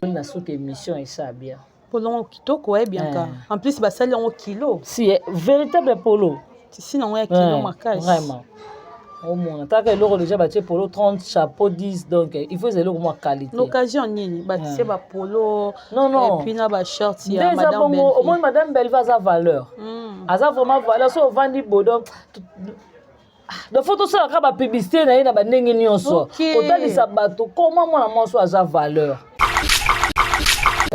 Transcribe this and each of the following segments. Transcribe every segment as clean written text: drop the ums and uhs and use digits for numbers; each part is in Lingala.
Na suka émission esa bien. Polo yango kitoko eh Bianca. En plus basali yango kilo. Si eh, véritable polo. Tissu nango ya kilo makasi. Vraiment. Omona taka eloko déjà batie polo 30 chapeau 10, donc il faut ezala eloko mwa qualité. L'occasion nini batie ba polo Non, non. et puis na ba short nde ya eza madame bongo. Bellevue. Omoni madame Bellevue aza valeur. Aza vraiment valeur. So ovandi bodo, donc faut tosalaka bapublicité na ye na bandenge nyonso. Kotalisa bato koma mwana mwasi oyo aza valeur.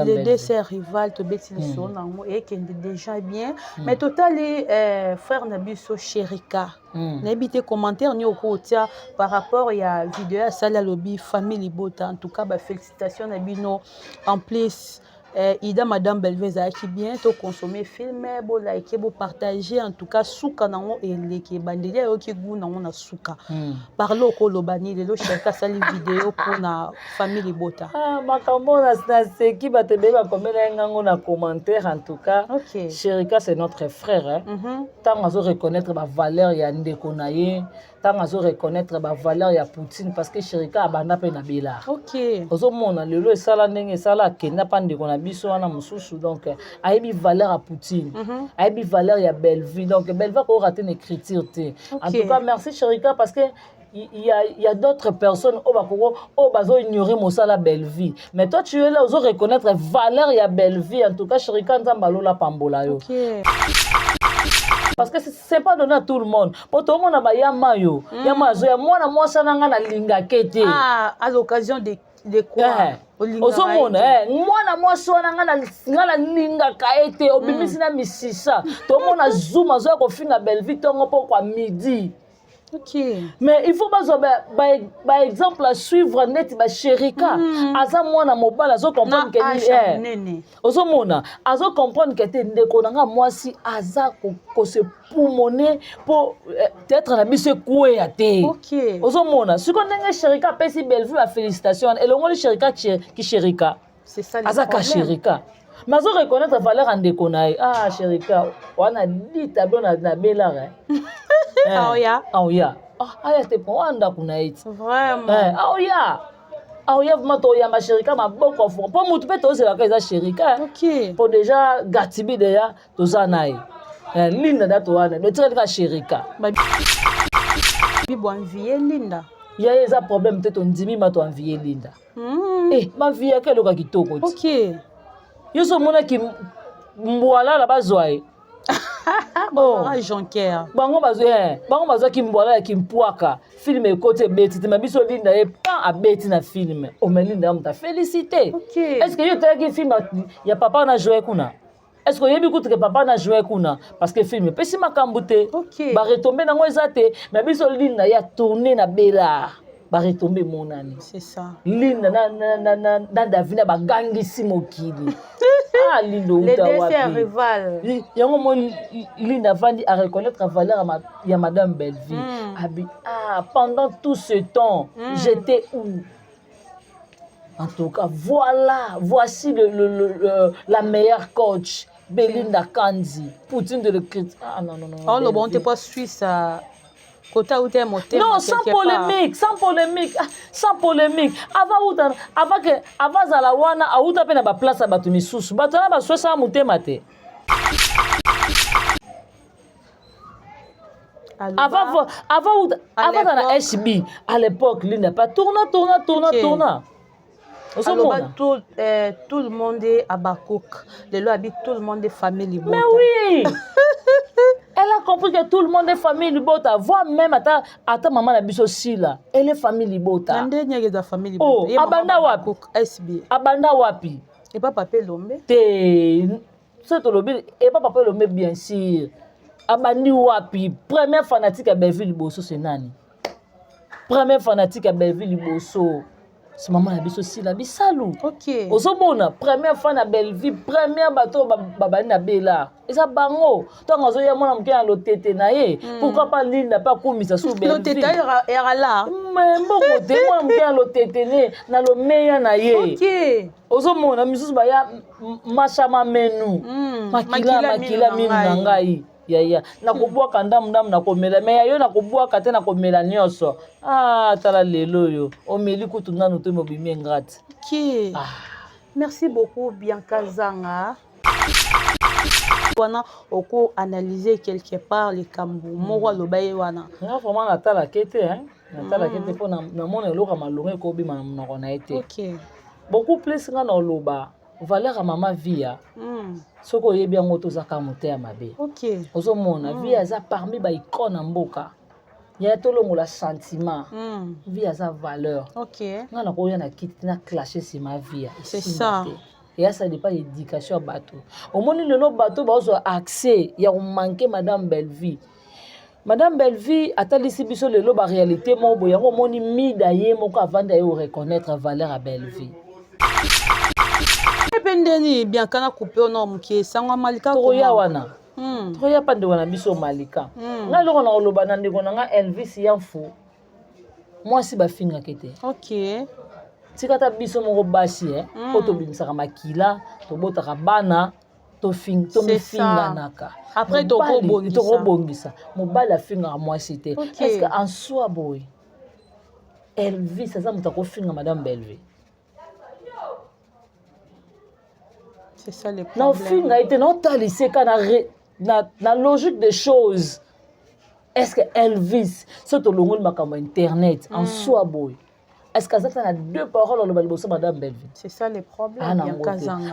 Les deux sœurs rivales, tobeti lisolo nango ekende déjà bien, mais totali frère na biso Sherika. Nayebi te commentaire nini okotia par rapport ya video asali, alobi famille libota, en tout cas bafélicitation na bino. En plus Ida madame Bellevue ezalaki bien. Toconsommer film, bolike, bopartage. En tout cas suka nango eleki ebandeli, ayoki gu nango na suka. Parle, okoloba nini lelo Sherika asali video mpona famille libota? Ah, makambo naseki, bato ebele bakomela ye ngango na commentaire. En tout cas, Sherika, c'est notre frère, hein. Ntango azo reconnaître bavaleur ya ndeko na ye, ntango azo reconnaître bavaleur ya Poutine, parce que Sherika abanda mpe na Belar. Ozomona lelo esala ndenge esala, akenda mpa ndeko na biso wana mosusu. Donc ayebi valeur ya Poutine, ayebi valeur ya Bellevue. Donc Bellevue akorater na écriture te. En tout cas, merci Sherika, parce que il y a d'autres personnes oyo bakoko oyo bazo-ignorer mosala Bellevue, mais toi, tu es là, ozo reconnaître valeur ya Bellevue. En tout cas, Sherika, Nzambe alola pambola yo. Parce que c'est pas donné à tout le monde po tomona bayama yo yama azoya mwana mwasi na nga nalingake te. Ah, à l'occasion de quoi? Ozomona mwana mwasi wana nga nalingaka ye te, obimisi na misisa. Tomona zoom azoya kofinga Bellevue ntongo mpo kwa midi. Mais il faut bazwa baexemple à suivre neti basherika. Aza mwana mobali, azocomprendre ke ozomona, azocomprendre ke te ndeko na nga mwasi aza kose pumone mpo théâtre na biso ekweya te. Ozomona sikoyo ndenge Sherika apesi Bellevue bafélicitation wana, elongoli Sherika kisherika, aza ka Sherika, mais azo reconnaître valeur ya ndeko na ye. Ah, Sherika wana di tableau na Belara. Aoya. Aoya, aya te po wana ndako na ye ti. Vraiment. Aoya, aoya vraiment, toyamba Sherika maboko fo mpo motu mpe tozelaka eza Sherika. Mpo déjà Gatibi, déjà toza na ye, Linda da towana, totikali ka Sherika. Bibwanvie Linda. Ya ye eza problème te, tondimi ma toenvie Linda. Eh, baviaka eloko ya kitoko ti. Yo so omonaki mbwalala bazwa ye. Oh. Jonker. Bango bazwaki mbwala ya kimpwaka, film ekoti, ebeti te. Ma biso Linda ye pan abeti na film ome Linda ya moto afélicité. Est ce que yo otalaki film ya papa na joue kuna? Est ce que oyebi kutu ke papa na joue kuna? Parce que film epesi makambo te. Baretombées nango eza te. Mais biso Linda ye atourne na Belar, baretombées emonani. C'est ça. Linda na Davina bagangisi mokili. Ah, Linda, outa wapi? Yango mo Linda avandi areconnaître valeur ya madame Bellevue. Abi ah, pendant tout ce temps, j'étais où? En tout cas, voilà, voici le la meilleure coach, Belinda Kanzi, Poutine de l'écriture. Ah non, non, non. Oh, le bon, t'es pas suisse. Kota uta motema. Non, sans polémique, sans polémique, ah, sans polémique. Avant uta, avant que avant zala wana, auta pe na ba place ya bato misusu. Bato na baswesa motema te. Avant na HB à l'époque, Linda pas tourna tourna tourna tourna. Aloba tout le monde est Abakouk. Lelo abi tout le monde est famille libota. Mais oui, elle a compris que tout le monde est famille libota, voire même ata ata maman na biso Sila, elle est famille libota. Na ndenge eza famille libota. Oh, abanda wapi? SB. Abanda wapi? Epa papa Elombe. Te, so tolobi epa papa Elombe, bien sûr. Abandi wapi? Première fanatique ya Bellevue liboso, c'est nani? Première fanatique ya Bellevue liboso, si mama na biso Sila Bisalu. Ozomona, première fan ya Bellevue, première bato oyo babandi na Bela eza bango. Ntango azoya mwana moke na lotete na ye, pourquoi pas Linda mpe akumisa su? Lotete erala. Mbongo te, mwana moke na lotete ne na lomeya na ye. Ozomona misusu baya mashama menu. Makila makila minu na ngai yaya, nakobwaka ndamu ndamu, nakomela me ya yo, nakobwaka te, nakomela nyonso. Ah, tala lelo oyo omeli kutu nanu te, mobimi ingrate. Ah. Merci beaucoup, Bianca Zanga. Wana oko analyser quelque part likambo moko aloba ye wana. Nga vraiment natalaki te, hein. Natalaki te mpo namona eloko ya malonga ekobima na monoko na ye te. Beaucoup plus nga na oloba valeur ya mama Via. Soki oyebi yango, tozaka moteya mabe. Ozomona, Via aza parmi baicône na mboka ya tolongola sentiment. Via aza valeur. Nga nakoya na kiti na clashe nsima Via. C'est ça. Eya, ça dépend ya éducation ya bato. Omoni lelo bato bazwa accès ya komanquer madame Bellevie. Madame Bellevie atalisi biso lelo baréalité moko boye. Yango omoni mida ye moko avandi aye koreconnaître valeur ya Bellevie. Mpe ndeni Bianca na coupe ono moke esango Malika. Tokoya wana. Tokoya mpa ndeko na biso Malika. Ngai eloko na koloba na ndeko na nga Elvis Yamfu, mwasi bafingaki te. Tika ata biso moko basi po tobimisaka makila, tobotaka bana, tomifinganaka. Après tokobongisa. Mobali afingaka mwasi te. Est-ce que en soi boye Elvis aza moto akofinga madame Bellevie? C'est ça le problème. Naofinga ye te, naotalisa eka na logique des choses. Est ce que Elvis, so tolongoli makambo ya internet, en soi boye, est ce que aza ta na deux paroles aloba liboso madame Bellevie? C'est ça le problème.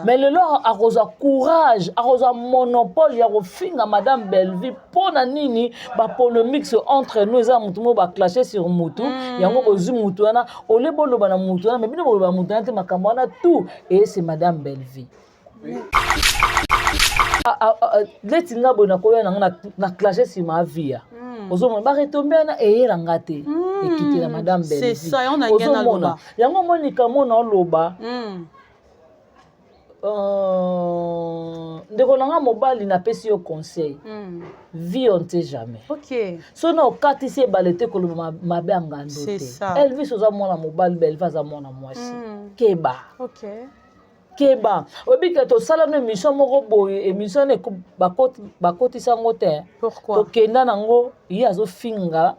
Mais lelo akozwa courage, akozwa monopole ya kofinga madame Bellevie mpo na nini? Bapolémique entre nous eza motu moko baclashe sur mutu yango, bozwi mutu wana ole boloba na mutu wana, mais bino boloba mutu wana te. Makambo wana tout eye madame Bellevie neti nga boye nakoya nanga na clashe nsima avia. Ozomona baretombées wana eyelanga te, ekitela madame Bellevie. Ozomona yango, omoni likambo na oloba. Ndeko na nga mobali, napesi yo conseil. Vie, on ne sait jamais. So na okatisi ebale te, koloba mabe ya ngando te. Elvis oza mwana mobali, Bellevie aza mwana mwasi. Keba. Keba, oyebi ke tosala no émission moko boye, émission wana bakotisa yango te. Tokenda nango, ye azofinga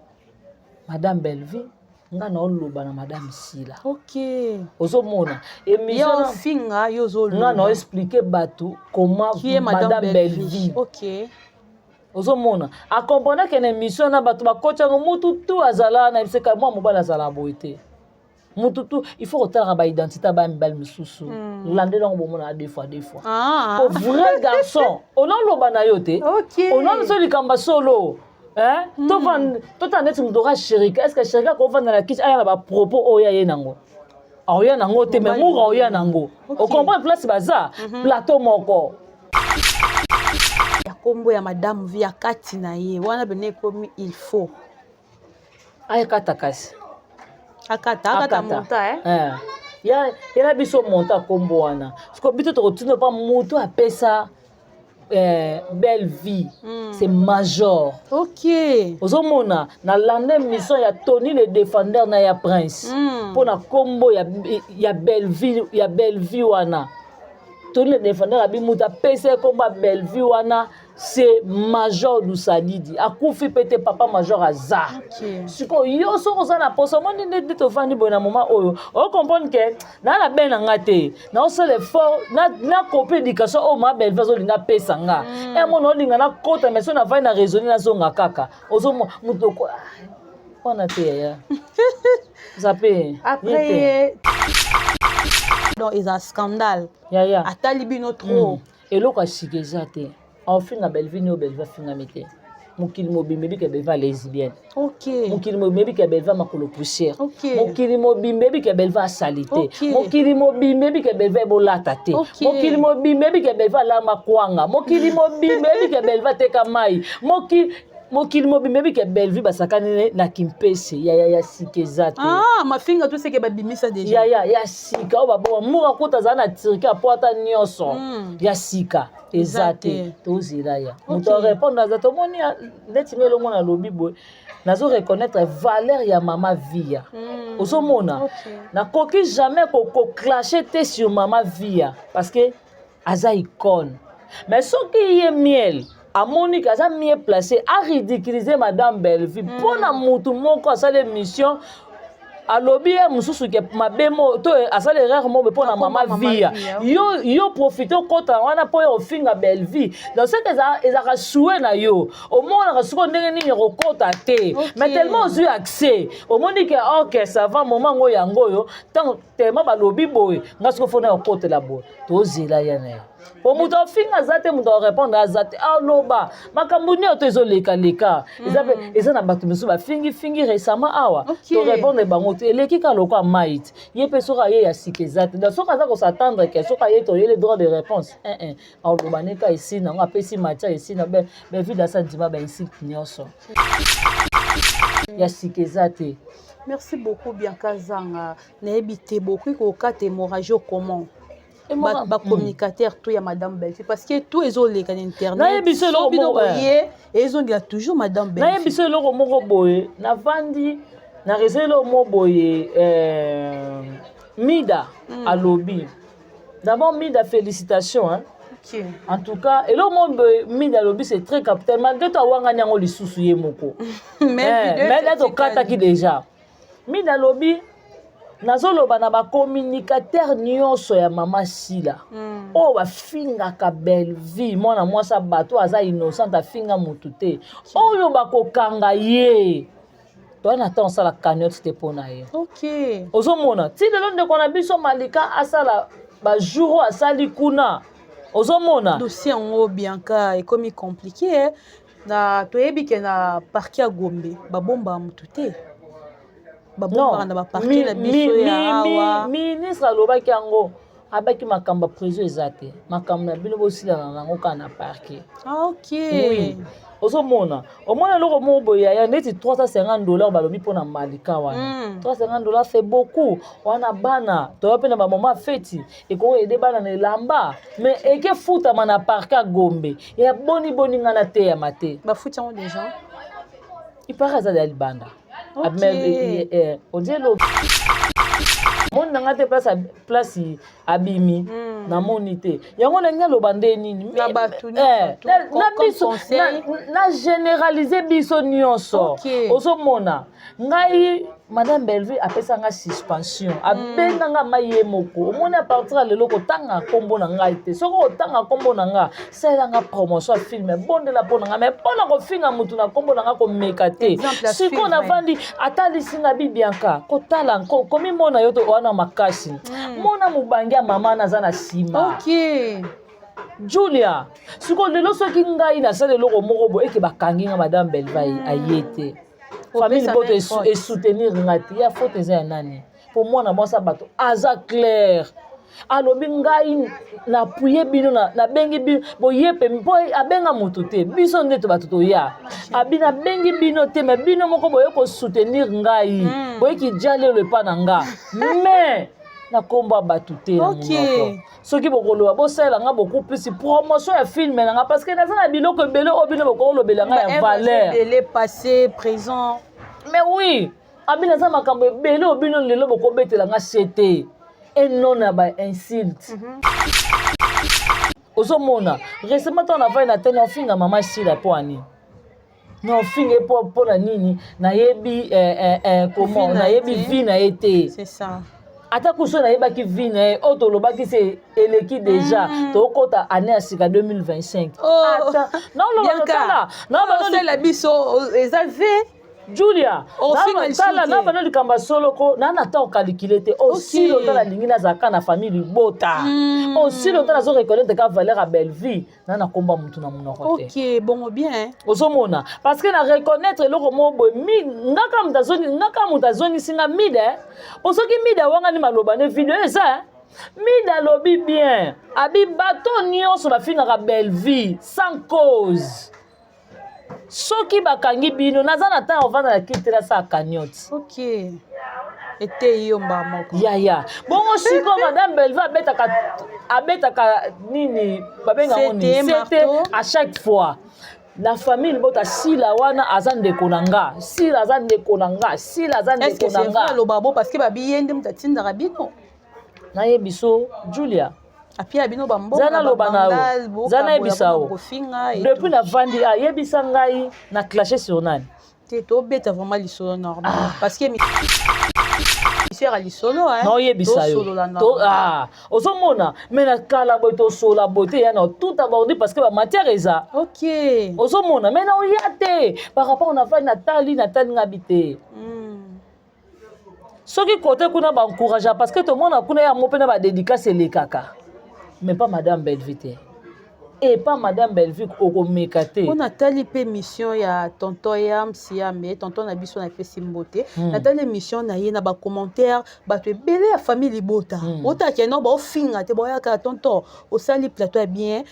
madame Bellevie, nga na oloba na madame Sila. Ozomona émission, nga na oexpliquer bato comment madame Bellevie. Ozomona, acomprendre ke na émission na bato bakoti yango, mutu tu azala na biseka mwa mobali azala boye te. Mutu tu, il faut kotalaka baidentité ya baya mibali mosusu. Landela yango, bomona deux fois deux fois. Po vrai garçon onaoloba na yo te, ona biso likambo solo, totala neti moto oka Sherika. Est ce que Sherika akovanda na kiti aya na bapropos oyo aye nango? Aoya nango te, mais mura oya nango. Ocomprendre place baza plateau moko. Ya nkombo ya madame Vi ya kati na ye wana bene ekomi il faut Ayekata kasi. Akata, akata monta, eh? Yela biso monta nkombo wana. Siko biso tokotina mpa moto apesa belle vie. C'est Major. Ozomona, nalanda émission ya Tony le Défendeur na ya Prince mpo na nkombo ya Bellevie, ya Bellevie wana. Tony le Défendeur abi moto apesa ye nkombo ya Bellevie wana, c'est Major Lusadidi. Akufi mpe te, papa Major aza. Sikoyo yo soki oza na posa, omoni nde tovandi boye na moment oyo, ocomprendre ke naa na be na nga te, naosala effort nakopi éducation oyo ma Bellevie azolinga apesa nga. Emona olinga nakota, mais so navandi na raisonne, nazonga kaka. Ozomona moto wana te, yaya zape. Après donc eza scandale. Yaya. Atali bino trop. Eloko ya sika eza te. Aofinga Bellevie ni oyo Bellevie afingami te. Mokili mobimba ebika Bellevie lesbienne. Mokili mobimba ebika Bellevie makolo poussière. Mokili mobimba ebika Bellevie asali te. Mokili mobimba ebika Bellevie ebolata te. Mokili mobimba ebika Bellevie alamba kwanga. Mokili mobimba ebika Bellevie ateka mai. Mokili mobimba ebika Bellevie basakani na kimpese. Yaya, ya sika eza te. Ah, mafinga to seke babimisa déjà. Yaya, ya sika oyo baboma mura kuta azala na Turquie apo ata nyonso. Ya sika eza te, tozela ya moto arépondre aza. Tomoni neti nga elongo nalobi boye, nazo reconnaître valeur ya mama Via. Ozomona, nakoki jamais koclashe te sur mama Via parce que aza icône. Mais soki ye miel amoni ke aza mieux placé aridiculiser madame Bellevue mpo na mutu moko asali émission. Alobi ye mosusu ke mabe mo to asala erreur mo mpo na mama Via. Yo profite okota wana mpo yo ofinga Bellevie. Donc soki ezalaka souhait na yo, omonaka sikoyo ndenge nini okokota te, mais tellement ozwi accès, omoni ke ok, ça va, moment ngo yango oyo, ntango tellement balobi boye, nga sikoyo fona okotela boye. Tozela ya na ye po moto afinga aza te, moto arépondre aza te, aloba makambo nyonso ezolekaleka. Eza mpe eza na bato mosusu bafingifingi récemment awa, torépondre bango te, eleki kaka lokwa mai te. Ye mpe soki aye ya sika eza te. Donc soki aza kos'attendre ke soki aye toyele droit de réponse, aloba neka esi nango, apesi matière esi na bevide, asa ndima bainsulte nyonso ya sika eza te. Merci beaucoup, Bianca Zanga. Nayebi te bokoki kokata hémorragie comment bacommunicateur to ya madame Bellevue, parce que tout ezoleka na internet. Nayebi biso eloko moko ye ezongela toujours madame Bellevue. Nayebi biso eloko moko boye, navandi na réseau, eloko moko boye, Mida alobi d'abord, Mida, félicitations, hein. En tout cas, eloko moko boye Mida alobi, c'est très capital, malgré to awangani yango lisusu ye moko, mais na tokataki déjà. Mida alobi: nazoloba na bacommunicateur nyonso ya mama Sila oyo bafingaka Bellevie, mwana mwasi ya bato aza innocente, afinga motu te, oyo bakokanga ye, toya na ntango osala cagnotte te mpo na ye. Ozomona ti lelo ndeko na biso Malika asala bajour oyo asali kuna, ozomona. Dossier yango, Bianca, ekomi compliqué. Na toyebi ke na parquet ya Gombe babombaka motu te, babombaka na baparquet na biso ya awa. Ministre alobaki yango, abaki makambo ya prison eza te, makambo na bino bosilana nango kaka na parquet. Ah, ok. Oui, ozomona, omona eloko moko boye yaya, neti 350 $ balobi mpona Malika wana. 350 $, c'est beaucoup wana. Bana toya mpe na bamama feti, ekoki aider bana na elamba, mais ekefutama na parquet ya Gombe ya boni boni, ngai nateyama te. Bafuti yango déjà? Ipara aza ya libanda. Odie lobi moni na ngai te, place abimi, namoni te yango. Ndenge aloba nde nini? Na bato nyonso. Na généralise biso nyonso. Ozomona ngai, madame Bellevue apesa nga suspension, abenga nga mai ye moko. Omoni, à partir ya lelo kotanga nkombo na ngai te. Soki otanga nkombo na nga, salelanga promotion ya film, bondela mpo na ngai, mais mpona kofinga motu na nkombo na ngai, komeka te. Sikoyo navandi, atalisi nga bi Bianca, kotala komimona yo to wana makasi, mona mobangi ya mama naza na nsima. Julia, sikoyo lelo soki ngai nasala eloko moko boye eke bakangi nga, madame Bellevue aye te, famille boto esoutenir nga te, ya faute eza ya nani? Po mwana mwasi ya bato aza clair, alobi: ngai napuye bino, nabengi bino boye mpe mpo abenga motu te, biso nde to bato toya abi nabengi bino te, mais bino moko boye kosoutenir ngai, boyeki dia lelo epa na nga, mais na nkombo ya bato te na monoko. Soki bokoloba, bosalela nga beaucoup plus promotion ya film na nga, parce que naza na biloko ebele oyo bino bokolobela nga ya valeur. Ebele, passé, présent. Mais oui, abi naza makambo ebele oyo bino lelo bokobetela nga se te, eno na bainsulte. Ozomona, récemment ntango navai na tene, ofinga mama Sila mpo ani na ofinga ye mpo na nini? Nayebi comment, nayebi vie na ye te. C'est ça. Ata kuso nayebaki vie na ye, oyo tolobaki se eleki déjà. Tokota année ya sika 2025. Ata naolobaa. Naosala biso eza v. Julia, tala, na bano likambo ya soloko na na ta okalikile te. Aussi longtemps nalingi nazalaka na famille libota, aussi longtemps nazo reconnaître ka valeur ya Bellevue, na nakomba motu na monoko te. Ok, bongo bien. Ozomona, parce que na reconnaître eloko moko boye, ngaka moto azongisi nga Mida, po soki Mida wangani maloba ne video eza, Mida alobi bien, abi bato nyonso bafingaka Bellevue sans cause, soki bakangi bino, naza na ntango ovanda na kiti te, nasala cagnotte. Ok, eteyi yo mbaa moko. Yaya, bongo sikoyo madame Bellevue abetaka nini, babengango nini, ct à chaque fois la famille libota. Sila wana aza ndeko na nga, Sila aza ndeko na nga, Sila aza ndeko na nga. Aloba bo parce que babi ye nde moto atindaka bino. Nayebi so, Julia. Apia bino bambongo. Za naloba na yo, za nayebisa yo, depuis navandi ayebisa ngai na clashe sur nani? Te, tobeta vraiment lisolo normal, parce que Émission ya lisolo. Naoyebisa yo, ozomona, mais na kala boye tosola boye te, ya na tout abordé parce que bamatière eza. Ozomona, mais na oya te par rapport na fai, natali, natali ngabi te. Soki kote kuna baencourage, parce que tomona kuna yango mpe na badédicace elekaka, mais pas madame Bellevue te, epa madame Bellevue okomeka te. Mpo natali mpe émission ya tonton Yam Siame, tonton na biso, napesi mbote. Natali émission na ye, na bacommentaire bato ebele ya famille libota. Otaki no baofinga te, baoyaka: "Tonton, osali plateau ya bien,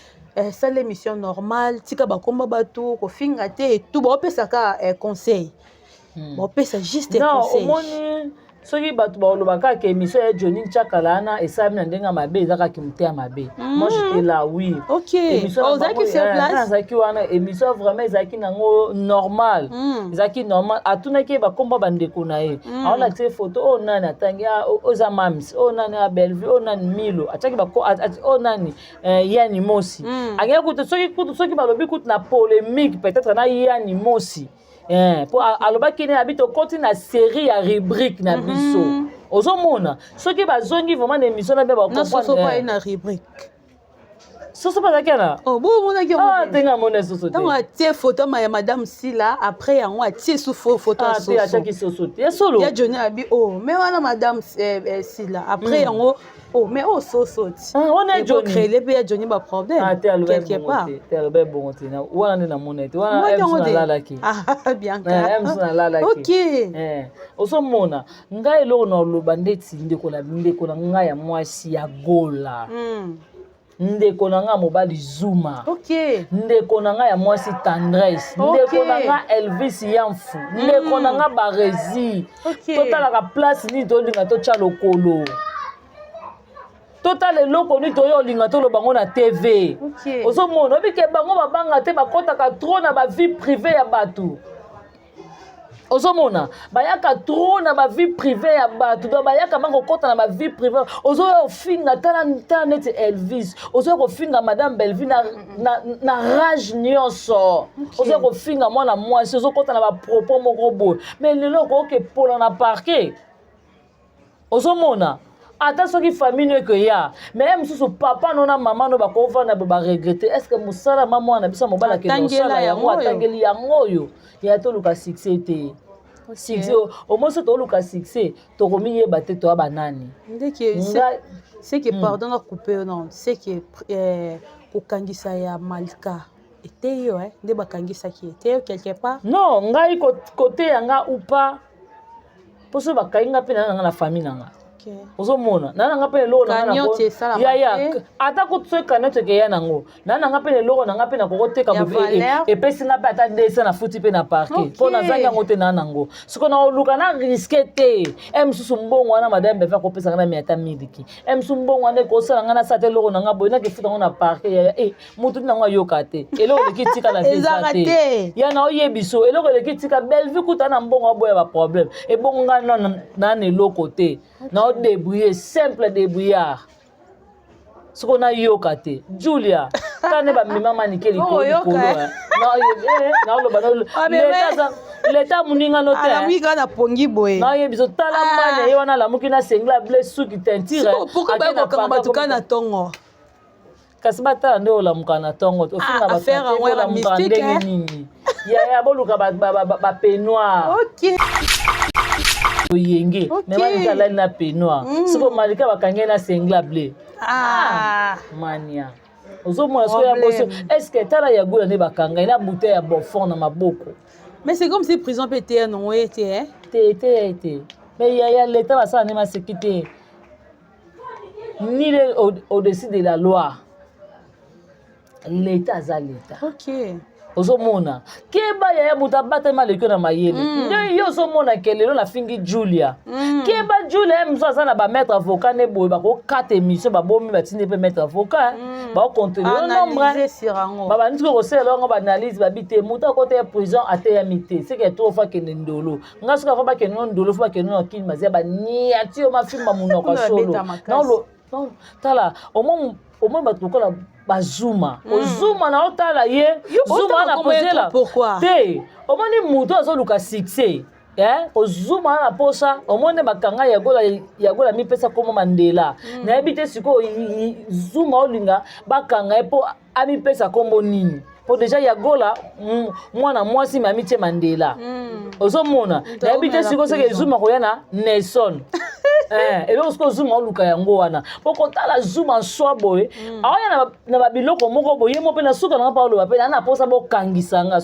sala émission normale, tika bakomba bato kofinga te." Etu baopesaka conseil, baopesa juste non conseil. Omoni, soki bato baloba kaka émission ya Johnny Nchakala wana esalami na ndenge ya mabe, eza kaka mote ya mabe. Moi, j'étais là, oui. Ozalaki sur place? Nazalaki wana. Émission vraiment ezalaki nango normal. Ezalaki normal. Atunaki ye bakomba bandeko na ye. Aolakisa ye photo oyo nani atangi: oyo eza Mams, oyo nani ya Bellevue, oyo nani Milo atiaki, oyo nani Yani Mosi. Akei kutu, soki kutu, soki balobi kutu na polémique peut-être na Yani Mosi, po alobaki nini, abi tokoti na série ya rubrique na biso. Ozomona, soki bazongi vraiment na émission na be bacomprendre na rubrique. Soso mpe azalaki na Bomonaki? Tenga amona soso te. Ntango atie photo ya madame Sila, après yango atie su photo ya soso. Atiaki soso te, ya solo. Ya Johnny abi: "Oh, mais wana madame Sila." Après yango: "Oh, mais oyo soso ti." Wana ya Johnny. Créer mpe ya Johnny baproblème. Quelque part. Te, aloba bongo te. Wana nde namona te, wana msu nalalaki. Bianca. Msu nalalaki. Ozomona, ngai eloko na oloba ndeti ndeko na ngai ya mwasi ya Gola, ndeko na ngai mobali Zuma, ndeko na ngai ya mwasi Tendresse, ndeko na ngai Elvis Yamfu, ndeko na ngai Baresi, totalaka place nini tolinga totya lokolo, totala eloko nini toyo olinga toloba ngo na TV. Ozomona, obike bango babanga te, bakɔtaka trop na bavie privée ya bato. Ozomona, bayaka trop na bavie privée ya bato, donc bayaka bango kokɔta na bavie privée. Ozoya kofinga, tala, tala neti Elvis, ozoya kofinga madame Bellevue na rage nyonso. Ozoya kofinga mwana mwasi, ozokɔta na bapropos moko boye, mais lelo okoki epola na parquet. Ozomona, ata soki famille no ekoya, mais ye mosusu, papa no na mama no bakovanda bo baregretter: est ce que mosala ma mwana biso mobali akende kosala yango, atangeli yango oyo ya toluka succès te? Succès omoi, so toluka succès, tokomiyeba te toya banani. C'est que, pardon na coupe, non, c'est que kokangisa ya Malka ete yo nde bakangisaki ete yo quelque part? Non, ngai kote ya nga ou pas, mpo so bakangi nga mpe na nga na famille na nga. Ozomona, na nanga mpe eloko yaya, ata kutu soki cagnotte ekeya nango, na nanga mpe eloko na nga mpe nakokoteka, epesi nga mpe ata 200, na futi mpe na parquet, mpo nazangi yango te. Na nango siko na koluka na risque te. E mosusu mbongo wana madame Befe akopesanga na mi ata miliki, e mosusu mbongo wana ekosala nga nasala te eloko na nga boye, nakefuta yango na parquet. Yaya, e motu ti nango ayoka te, eloko eleki tika na vie te. Ya na oyebi so eloko eleki tika Bellevue kuta na mbongo aboya baproblème, ebongo nga nana eloko te, na odébrouiller, simple débrouillard. Soko nayoka te, Julia tane bamema manike likolo likolo, naoloba leta moninga no te. Na pongi boye. Nayebi so, tala mania ye wana alamuki na sengla ble, suki teinture. Pourquoi bayokokanga bato kaka na ntongo? Kasi batala nde olamuka na ntongo, ofinga bato ndenge nini? Yaya, boluka bapeignoir oyenge, mais Malika alali na peignoir. Siko Malika bakangi na singlet bleu. Mania, ozomona sikoyo ya boso, est ce que tala ya Gola nde bakanga ye na bouteille ya Beaufort na maboko. Mais c'est comme si prison mpe eteya nango ye te. Te, eteya ye te, mais yaya, leta basala nde maseki te. Nul est au-dessus de la loi. Leta aza leta. Ozomona, keba yaya, moto abatami aleki na mayele. Nde yo ozomona ke lelo nafingi Julia. Keba, Julia ye mosusu aza na bamaître avocat nde boye, bakokata émission, babomi, batindi mpe maître avocat, baocontrôle yo nombre, babandi soki kosalela yango baanalyse, babi te moto akota ya prison ateyami te, seke to fa kende ndolo. Nga soki afa bakende no ndolo, fo bakende no kini mazia, baniati yo mafimba monoko solo. Tala, omoi bato lokola bazuma, ozuma na otala ye, zuma na pozela te. Omoni moto azoluka succès. Ozuma na posa, omoni nde bakanga Yagola. Yagola mipesa kombo Mandela. Nayebi te sikoyo Zuma olinga bakanga ye mpo amipesa kombo nini, mpo déjà Yagola mwana mwasi me amitie Mandela. Ozomona, nayebi te sikoyo soki Zuma koya na Nelson. Eloko sikoyo Zuma oluka yango wana, mpo kotala Zuma swa boye, aoya na babiloko moko boye, ye mo mpe na suka nanga mpo aloba mpe naa na mposa bokangisa nga.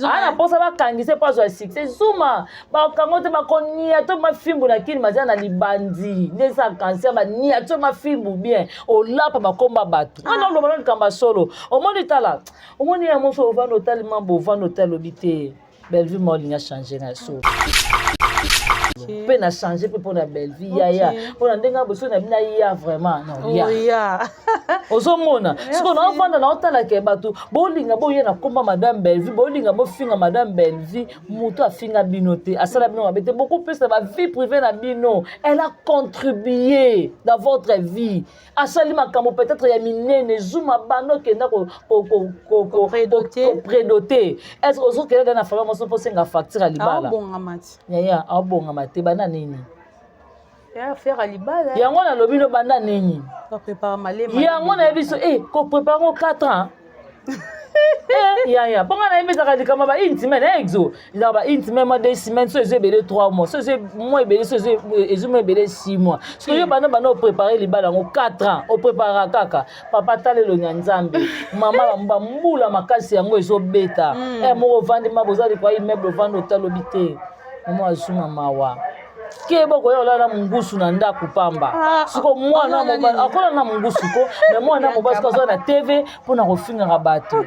Aa na mposa bakangisa mpo azwa succès. Zuma bakango te, bakonia to mafimbu na kini maza na libandi nde eza cancer, bania to mafimbu bien, olapa bakomba bato nga na oloba na likambo ya solo. Omoni, tala, omoni ya moso ovanda otali mambo, ovanda otali, olobi te Bellevue ma olinga change na solo mpe na change mpe mpona Bellevue, yaya, mpona ndenge boso na bino ya vraiment na ya. Ozomona sikoyo naofanda naotalaka bato bolinga boye na komba madame Bellevue, bolinga bofinga madame Bellevue. Moto afinga bino te, asala bino mabe te, bokopesa bavie privée na bino. Elle a contribué dans votre vie, asali makambo peut-être ya minene. Zuma bando okenda koprédoter, est-ce ozokenda na famille moso mpo osenga facture ya libala? Yaya, aobongama te. Banda nini yango nalobi no? Banda nini yango nayebi so koprépare ngo 4 ans. Yaya, mpo nga nayebi ezalaka likambo ba une semaine exo, ezalaka ba une semaine mwa 2 semaines, so ezo ebele 3 mois, so ezo mwa ebele, so ezo mwa ebele 6 mois. Soki yo banda oprépare libala yango 4 ans, oprépara kaka. Papa, tala elongi ya Nzambe, mama, bambula makasi yango ezobeta moko ovandi ma boza likwa immeuble, ovandi otalobi te, mama azuma mawa ke bokoya olala na mongusu na ndako pamba. Siko mwana mobali akola na mongusu ko, mais mwana mobali siko azwa na TV mpona kofingaka bato.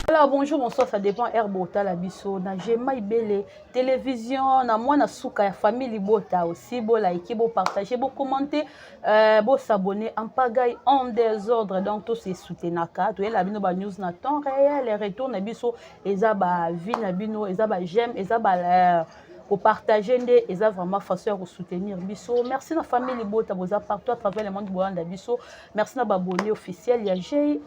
Alors bonjour, bonsoir, ça dépend heure botala biso na Gema Ibele Télévision, na mwana suka ya famille Libota aussi. Bo liker, bo partager, bo commenter, bo s'abonner en pagaille, en désordre. Donc tous se soutenaka, toyela bino ba news na temps réel, retour na biso eza ba vie na bino, eza ba j'aime, eza ba kopartage, nde eza vraiment façon ya kosoutenir biso. Merci na famille Libota, boza partout à travers le monde, bolanda biso. Merci na baabonné officiel ya G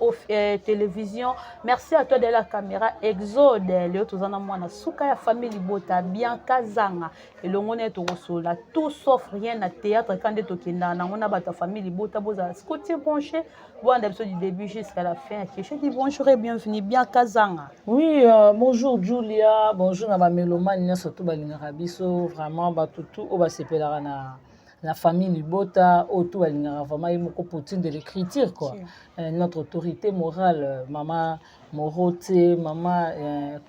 Télévision. Merci à toi de la caméra, Exode. Leo toza na mwana suka ya famille Libota, Bianca Zanga, elongo na ye tokosola tout sauf rien na théâtre. Ka nde tokendaka nango na bato ya famille Libota. Bozala scotché, branché, bolanda biso du début jusqu'à la fin. Je dis bonjour et bienvenue, Bianca Zanga. Oui, bonjour Julia, bonjour na bamélomane nyonso to balingaka biso vraiment, bato tu oyo basepelaka na famille Libota, oyo tu balingaka vraiment ye moko Poutine de l'écriture quoi. Notre autorité morale, mama Morote, mama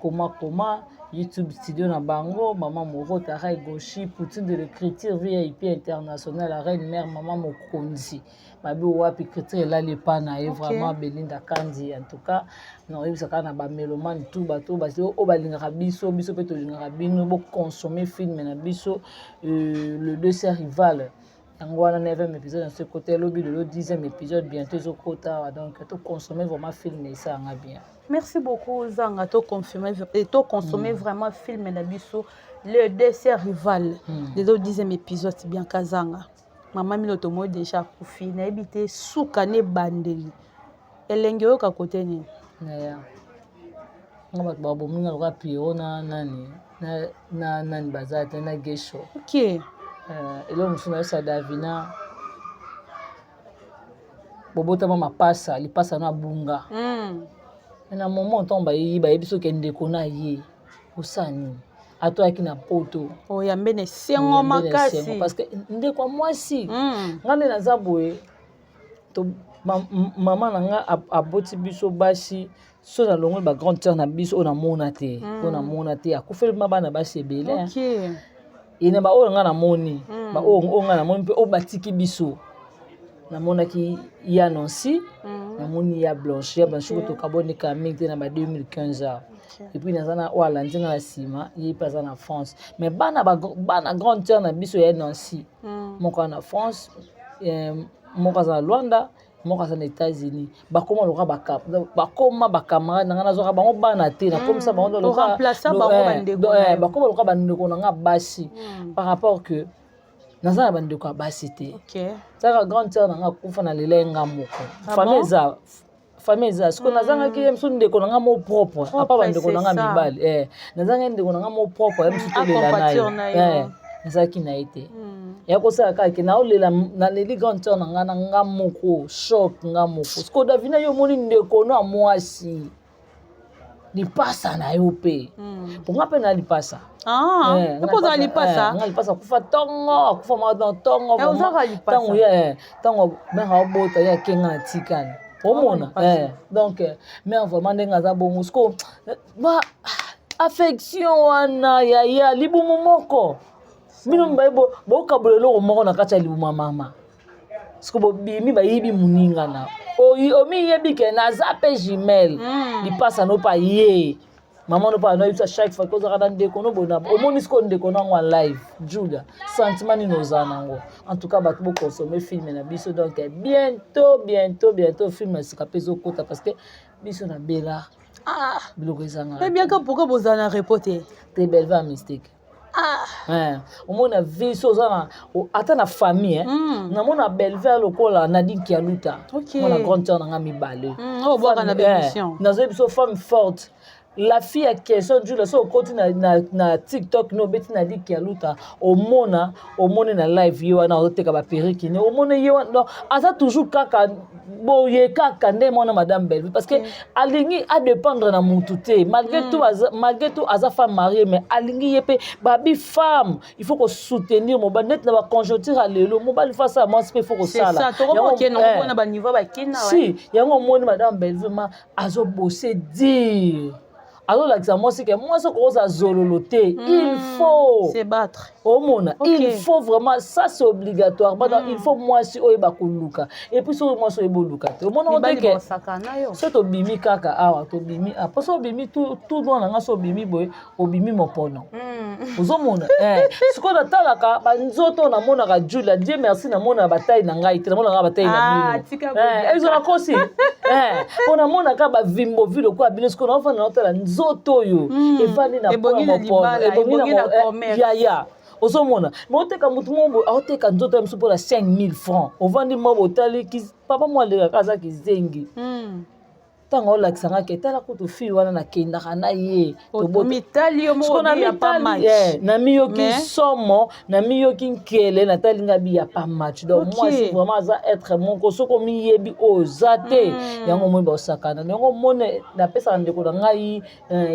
Koma Koma YouTube studio na bango, mama Morote, Arai Goshi, Poutine de l'écriture VIP international, la reine mère, mama Mokonzi babi wapi écriture elali epa na ye. Vraiment Belinda Kandi, en tout cas nakoyebisaka na bamélomane tout, bato oyo balingaka biso, biso mpe tolingaka bino, boconsommer film na biso Le Deux Sœurs Rival. Yango wana 9e épisode na so ekota elobi lelo, 10e épisode bientôt ezokota awa. Donc toconsommer vraiment film, esalanga bien. Merci beaucoup Zanga. Toconfirme, toconsommer vraiment film na biso Le Deux Sœurs Rival, lelo 10e épisode. Bianca Zanga, mama Mino tomoi déjà akufi, nayebi te suka na ebandeli elengi oyoka kote nini? Yaya, nga bato babominga lokola Piro na nani na nani baza te na Gesho. Eloko mosusu nayebisa Davina. Bobotama mapasa, lipasa no abunga. Na moment ntango bayeyi, bayebi soki ndeko na ye osala nini, ato ayaki na Poto. Oyambe na esengo makasi. Parce que ndeko ya mwasi, nga nde naza boye to, mama na nga aboti biso basi. So nalongoli bagrande sœur na biso oyo namona te, oyo namona te, akufeli ma bana basi ebele. Ene baoyo nga namoni, baoyo oyo nga namoni mpe oyo batiki biso, namonaki ya Nancy, namoni ya Blanche. Ya Blanche ko tokaboneka mingi te na ba 2015 ans. Et puis naza na oyo alandi nga na nsima, ye mpe aza na France. Mais bana bana grande sœur na biso ya Nancy, moko aza na France, moko aza na Luanda, moko aza na États-Unis. Bakoma loka, bakoma bacamarade na nga. Nazwaka bango bana te, nakomisa bango, bakoma loka bandeko na nga basi, par rapport que naza na bandeko ya basi te. Saka grande sœur na nga akufa, na lela ye nga moko. Famille eza, famille eza. Sikoyo nazangaki ye mosu, ndeko na nga mo propre, apa bandeko na nga mibali. Nazangaki ndeko na nga mo propre ye mosu, tolela na ye, nazalaki na ye te. Ya kosala kaka ke naolela, naleli grande sœur na nga na nga moko, choc nga moko. Sikoyo Davina, yo omoni ndeko no ya mwasi, lipasa na yo mpe, mpo nga mpe na lipasa. Ozala lipasa. Nga lipasa akufa ntongo, akufa mwa ntongo. Ntango ye, ntango mare aobota ye, akenga na tikani, omona. Donc mare vraiment ndenge aza bongo, sikoyo ba affection wana yaya libumu moko, bino mibale bokabola eloko moko na kati ya libumu ya mama. Siko bobimi, bayibi moninga na omiyebi ke naza mpe jumelle. Lipasa no mpa ye, mama no mpa anoyebisa chaque fois kozalaka na ndeko no boye. Omoni sikoyo ndeko nango en live, Julia, sentiment nini ozala nango? En tout cas, bato boconsommer film na biso. Donc bientôt, bientôt, bientôt, film ya sika mpe ezokota, parce que biso na Bela, biloko ezanga. Bianca, pourquoi bozala na repos te? Te, Belva mystique. Omona vie so oza na ata na famille. Namona Belve lokola Nadine Kialuta, mona grande sœur nanga mibale. Nazoyebi biso femme forte, la fille ya question. Jula, so okoti na TikTok, no obeti Nadine Kialuta, omona, omoni na live ye wana azoteka baperruque ne, omoni ye wana. Donc aza toujours kaka boye, kaka nde mwana madame Bellevue, parce que alingi adépendre na mutu te. Malgré tout aza, malgré tout aza femme mariée, mais alingi ye mpe babi femme, il faut kosoutenir mobali neti na baconjoncture ya lelo. Mobali faut asala, mwasi mpe il faut kosala. Si yango omoni madame Bellevue ma azobose dire, azolakisa mwasi ke mwasi okokoza zololo te, il faut se battre. Omona, il faut vraiment, ça c'est obligatoire. Il faut mwasi oyeba koluka, et puis soki mwasi oyeba oluka te, omona te ke so tobimi kaka awa, tobimi mpo so obimi tout droit na nga, so obimi boye, obimi mopono. Ozomona, sikoyo natalaka banzoto, namonaka Julia, Dieu merci, namonaka batai na ngai te, namonaka batai na bino ezala kosi, mpo namonaka bavimbovi lokola bino. Sikoyo naofanda, naotala nzoto oyo evandi na po ya mopono, ebongi yaya. Ozomona, me oteka motu moko boye aoteka nzoto ya mosu mpona 5000 francs. Ovandi moko, botali papa mo alekaka, aza kizengi. Ntango olakisanga ke tala kutu fille wana nakendaka na ye, namiyoki somo, namiyoki nkele, natali nga bi ya pas match. Donc mwasi vraiment aza être moko, soki omiyebi oyo oza te, yango omoni baosakana. Yango omoni napesaka ndeko na ngai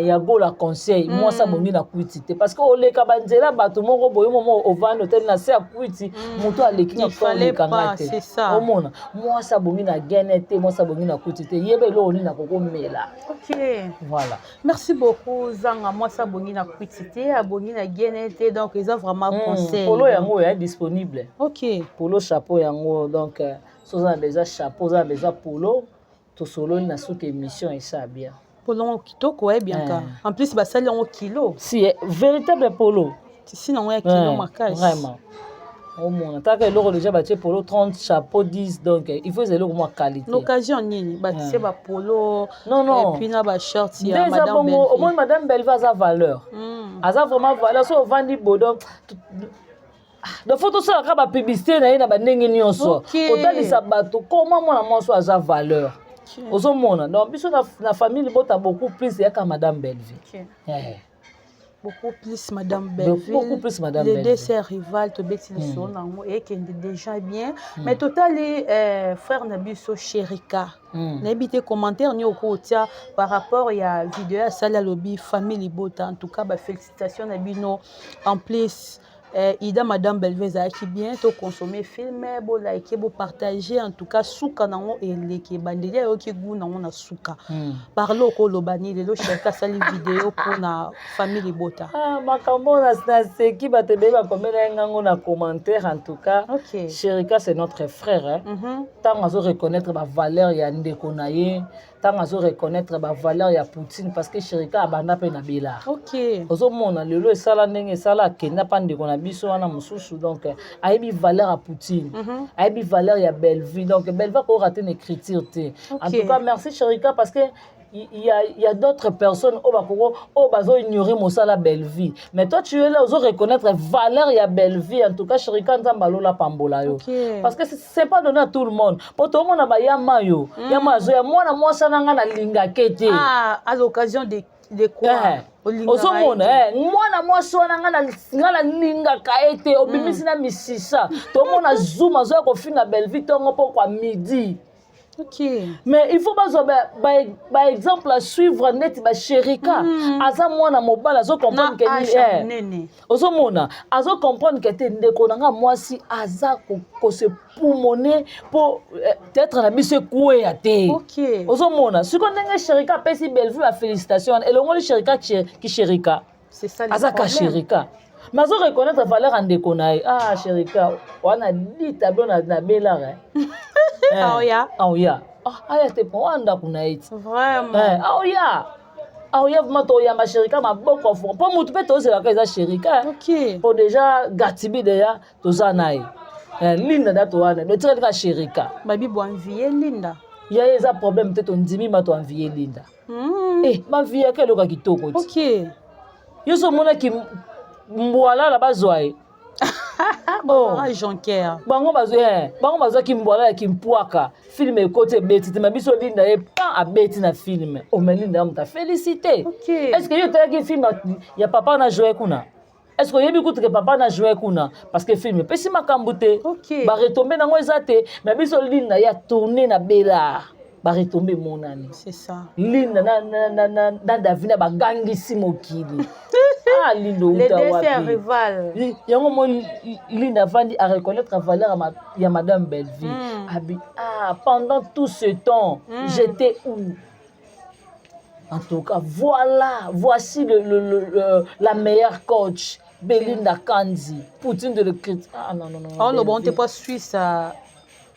ya Gola conseil: mwasi abongi na kwiti te, parce que oleka banzela bato moko boye, momo ovandi, otali na se ya kwiti, moto aleki nga, oleka nga te. Omona, mwasi abongi na gene te, mwasi abongi na kwiti te. Yeba eloko nini akokomela. Voilà. Merci beaucoup. Zanga mwasi abongi na kwiti te, abongi na gene te. Donc eza vraiment conseil. Polo yango ya disponible. Polo, chapeau yango. Donc so oza na besoin chapeau, oza na besoin polo, tosololi na suki émission, esa bien. Polo yango kitoko e Bianca. En plus basali yango kilo. Si, véritable polo. Tisi nango ya kilo makasi. Vraiment, omona taka eloko déjà batie polo 30, chapeau 10. Donc il faut ezala eloko mwa qualité. L'occasion nini batie bapolo? Non, non. Et puis na bashort ya madame. Bongo omoni madame Belve aza valeur, aza vraiment valeur. So ovandi bodo, donc faut tosalaka bapublicité na ye na bandenge nyonso, kotalisa bato koma mwana mwasi aza valeur. Ozomona, donc biso na famille libota beaucoup plus eyaka madame Bellevue. Yeah. Beaucoup plus Madame Belleville. Beaucoup plus Madame Les Belleville. Deux sœurs rivales, tobeti lisolo nango ekende déjà bien. Mais totali frère na biso Sherika. Nayebi te commentaire ni okotia par rapport ya vidéo asali, alobi famille libota. En tout cas, ba félicitations na bino. En plus, Ida Madame Belleville ezalaki bien, toconsommer film, bolike, bopartage. En tout cas, suka nango eleki ebandeli, ayoki gu nango na suka. Parlo okoloba nini lelo Sherika asali video mpona famille libota? Ah, makambo naseki, bato ebele bakomela ye ngango na commentaire. En tout cas, Sherika, c'est notre frère, hein. Ntango azo reconnaître bavaleur ya ndeko na ye, ntango azo reconnaître bavaleur ya Poutine, parce que Sherika abanda mpe na Belar. Ozomona lelo esala ndenge esala, akenda mpa ndeko na biso wana mosusu. Donc ayebi valeur ya Poutine, ayebi valeur ya Bellevue. Donc Bellevue akorater na écriture te. En tout cas, merci Sherika, parce que il y a d'autres personnes oyo bakoko oyo bazo-ignorer mosala Bellevue, mais toi, tu es là, ozo reconnaître valeur ya Bellevue. En tout cas, Sherika, Nzambe alola pambola yo, parce que c'est pas donné à tout le monde. Po tomona bayama yo, yama azoya mwana mwasi na nga nalingake te. Ah, à l'occasion de quoi? Ozomona mwana mwasi wana nga nalingaka ye te, obimisi na misisa. Tomona Zuma azoya kofinga Bellevue ntongo mpo kwa midi. Mais il faut bazwa baexemple à suivre neti basherika. Aza mwana mobali, azocomprendre ke ozomona, azocomprendre ke te, ndeko na nga mwasi aza kose pumone mpo théâtre na biso ekweya te. Ozomona sikoyo ndenge Sherika apesi Bellevue bafélicitation wana, elongoli Sherika kisherika, aza ka Sherika, mais azo reconnaître valeur ya ndeko na ye. Ah, Sherika wana di tableau na Belar. Aoya. Aoya, aya te mpo wana ndako na ye ti. Vraiment. Aoya, aoya vraiment, toyamba Sherika maboko afo mpo motu mpe tozelaka eza Sherika. Mpo déjà Gatibi, deya toza na ye, Linda da towana, totikali ka Sherika. Babi boenvie Linda. Ya ye eza problème te, tondimi ma toenvie Linda. Banviaka eloko ya kitoko ti. Yo so omonaki mbwalala bazwa ye. Oh. Jonker. Bango bazwaki mbwala ya kimpwaka, film ekoti, ebeti te. Ma biso Linda ye pan abeti na film ome Linda ya moto afélicité. Est ce que yo otalaki film ya papa na joue kuna? Est ce que oyebi kutu ke papa na joue kuna? Parce que film epesi makambo te, baretombées nango eza te. Mais biso Linda ye atourne na Belar, baretombées emonani. C'est ça. Linda na Davina bagangisi mokili. Ah, Linda, outa wapi? Yango mo Linda avandi areconnaître valeur ya Madame Bellevue. Abi ah, pendant tout ce temps, j'étais où? En tout cas, voilà, voici la meilleure coach, Belinda Kanzi, Poutine de l'écriture. Ah non, non, non. Oh, le bon, t'es pas suisse.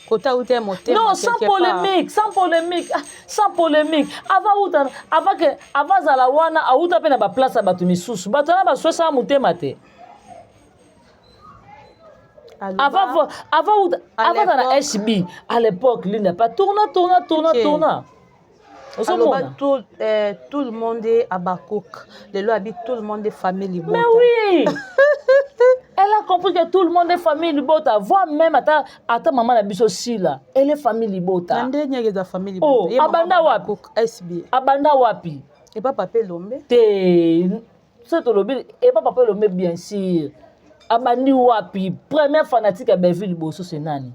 Kota uta motema. Non, sans polémique, sans polémique, ah, sans polémique. Avant uta, avant que avant zala wana, auta pe na ba place ya bato misusu. Bato na baswesa motema te. Avant na HB à l'époque, Linda pas tourna tourna tourna tourna. Ozomona tout le monde est Abakuk, lelo abi tout le monde est famille libota. Mais oui, elle a compris que tout le monde est famille libota, voire même ata mama na biso Sila, elle est famille libota. Na nde nyeke eza famille libota. Oh, abanda wapi? SB. Abanda wapi? Epa papa Elombe. Te, so tolobi epa papa Elombe, bien sûr. Abandi wapi? Première fanatique ya Bellevue liboso, c'est nani?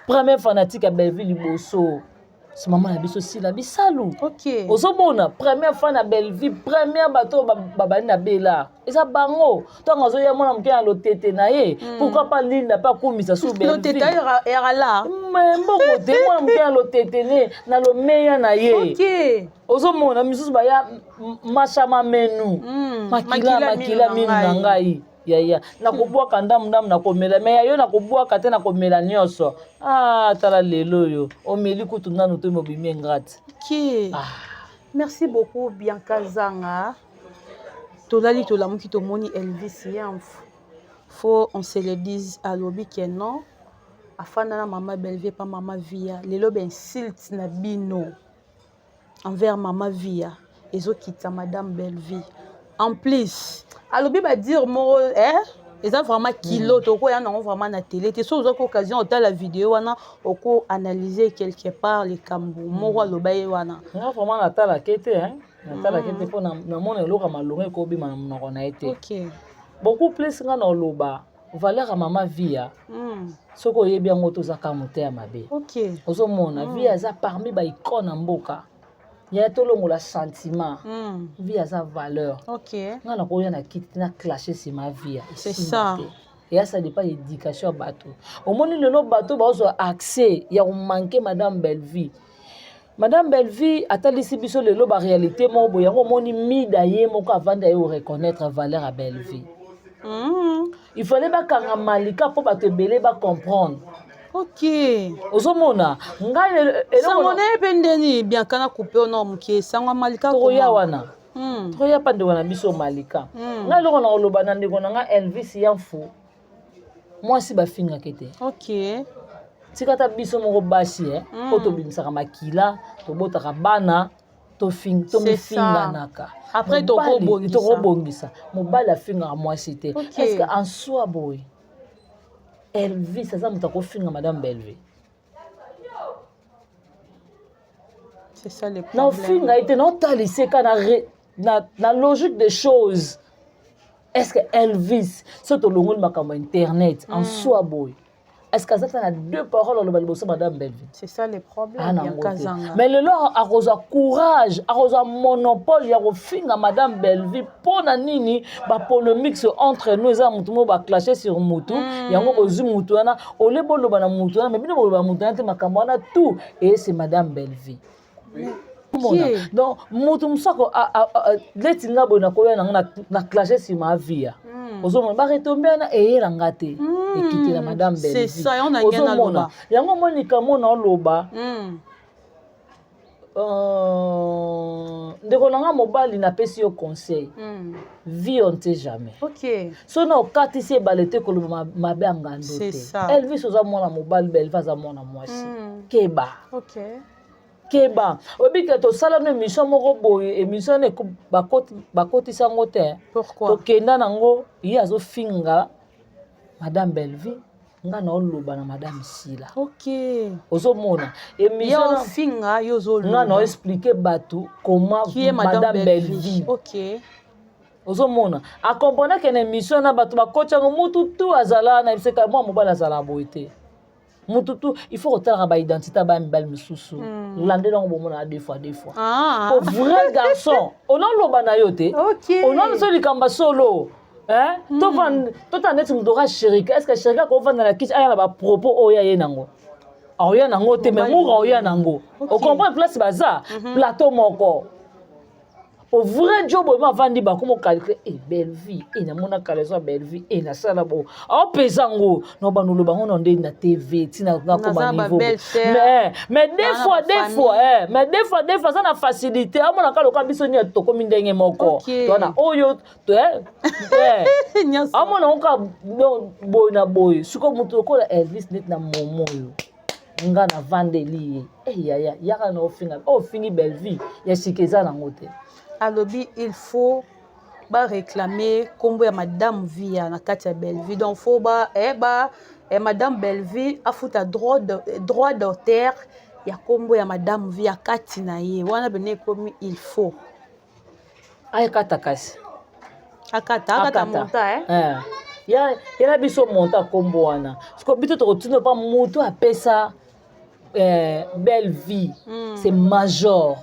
Première fanatique ya Bellevue liboso, si mama na biso Sila Bisalu. Ozomona, première fois na Bellevue, première bato oyo babandi na Bela eza bango. Ntango azoya mwana moke na lotete na ye, pourquoi pas Linda mpe akumisa su? Lotete erala. Mbongo te, mwana moke na lotete ne na lomeya na ye. Ozomona misusu baya mashama menu, makila makila minu na ngai yaya, nakobwaka ndamu ndamu, nakomela me ya yo, nakobwaka te, nakomela nyonso. Ah, tala lelo oyo omeli kutu nanu te, mobimi ingrate. Ah. Merci beaucoup, Bianca Zanga. Tolali, tolamuki, tomoni Elvis Yamf, faut on se le dise, alobi ke non, afanda na mama Bellevue pa mama Via. Lelo bainsulte na bino envers mama Via ezokita madame Bellevue. En plus, alobi badire moko eh? Eza vraiment kilo. Tokoya nango vraiment na télé te. So ozwaki occasion otala video wana, okoanalyse quelque part likambo moko aloba ye wana. Nga vraiment natalake te. Natalaki te mpo namona eloko ya malonga ekobima na monoko na ye te. Beaucoup plus nga na oloba valeur ya mama Via. Soki oyebi yango, tozaka moteya mabe. Ozomona, Via aza parmi baicône ya mboka ya tolongola sentiment. Via aza valeur. Nga nakoya na kiti te na clashe nsima Via. C'est ça. Te eya, ça dépend ya éducation ya bato. Omoni lelo bato bazwa accès ya komanquer madame Bellevie. Madame Bellevie atalisi biso lelo baréalité moko boye. Yango omoni Mida ye moko avandi, aye oreconnaître valeur ya Bellevie. Il fallait bakanga Malika mpo bato ebele bacomprendre. Ozomona ngai Sango na ye mpe ndeni Bianca na coupe ono moke, sango ya Malika. Tokoya wana. Tokoya mpa ndeko na biso Malika. Ngai eloko na koloba na ndeko na ngai Elvis Yamfu, mwasi bafingaki te. Tika ata biso moko basi oyo tobimisaka makila, tobotaka bana, tomifinganaka. Après tokobongisa. Mobali afingaka mwasi te. Est-ce en soi boye Elvis aza moto akofinga madame Bellevie? C'est ça le problème. Naofinga ye te, naotalisa eka na logique des choses. Est ce que Elvis, so tolongoli makambo ya internet, en soi boye, est ce que aza ta na deux paroles aloba liboso madame Bellevie? C'est ça le problème. Mais lelo akozwa courage, akozwa monopole ya kofinga madame Bellevie. Mpo na nini? Bapolémique entre nous eza motu moko baclashe sur mutu. Yango bozwi mutu wana ole boloba na mutu wana, mais bino boloba mutu wana te. Makambo wana tout eyese madame Bellevie. Donc motu mosusu neti nga boye, nakoya nango na clashe nsima avia. Ozomona baretombe wana eyelanga te, ekitela madame Bellevie. Ozomona yango, monika mona oloba, ndeko na nga mobali, napesi yo conseil. Vie, on ne sait jamais. So na okatisi ebale te, koloba mabe ya ngando te. Elvis oza mwana mobali, Bellevie aza mwana mwasi. Keba. Keba, oyebi ke tosala no émission moko boye, émission wana bakotisa yango te. Tokenda nango, ye azofinga madame Bellevie, nga na oloba na madame Sila. Ozomona émission, nga na oexpliquer bato comment madame Bellevie. Ozomona, acomprendre ke na émission na bato bakoti yango, mutu tu azala na biseka mwa mobali azala boye te. Mutu tu, il faut kotalaka baidentité ya baya mibali misusu. Landela yango, bomona deux fois, deux fois. Po vrai garçon onaloba na yo te, ona biso likambo solo. Totala neti moto oka Sherika. Est ce que Sherika akovanda na kiti aya na bapropos oyo aye nango? Aoya nango te, mais mura oya nango. Ocomprendre place baza plateau moko po vrai jo boye mavandi, bakoma ocalculer e Bellevie e namona caleçon ya Bellevie e nasala bo aopesa yango na bando oloba ngo na nde na TV ntina nakoma niveau. Mais des fois, des fois, mais des fois, des fois aza na facilité, amonaka loka biso nini, tokomi ndenge moko toana oyo amona ngo kaka boye na boye. Sikoyo moto lokola Elvis neti na momo oyo nga navandeli ye, yaya yaka na ofinga oyo ofingi Bellevie ya sika eza nango te. Alobi il faut baréclamer nkombo ya madame Via na kati ya Bellevue. Donc faut ba madame Bellevue afuta droit d'auteur ya nkombo ya madame Via kati na ye wana bene ekomi il faut. Ayekata kasi. Akata monta, eh? Eh. Yela biso monta nkombo wana. Siko biso tokotina mpa moto apesa belle vie. C'est major.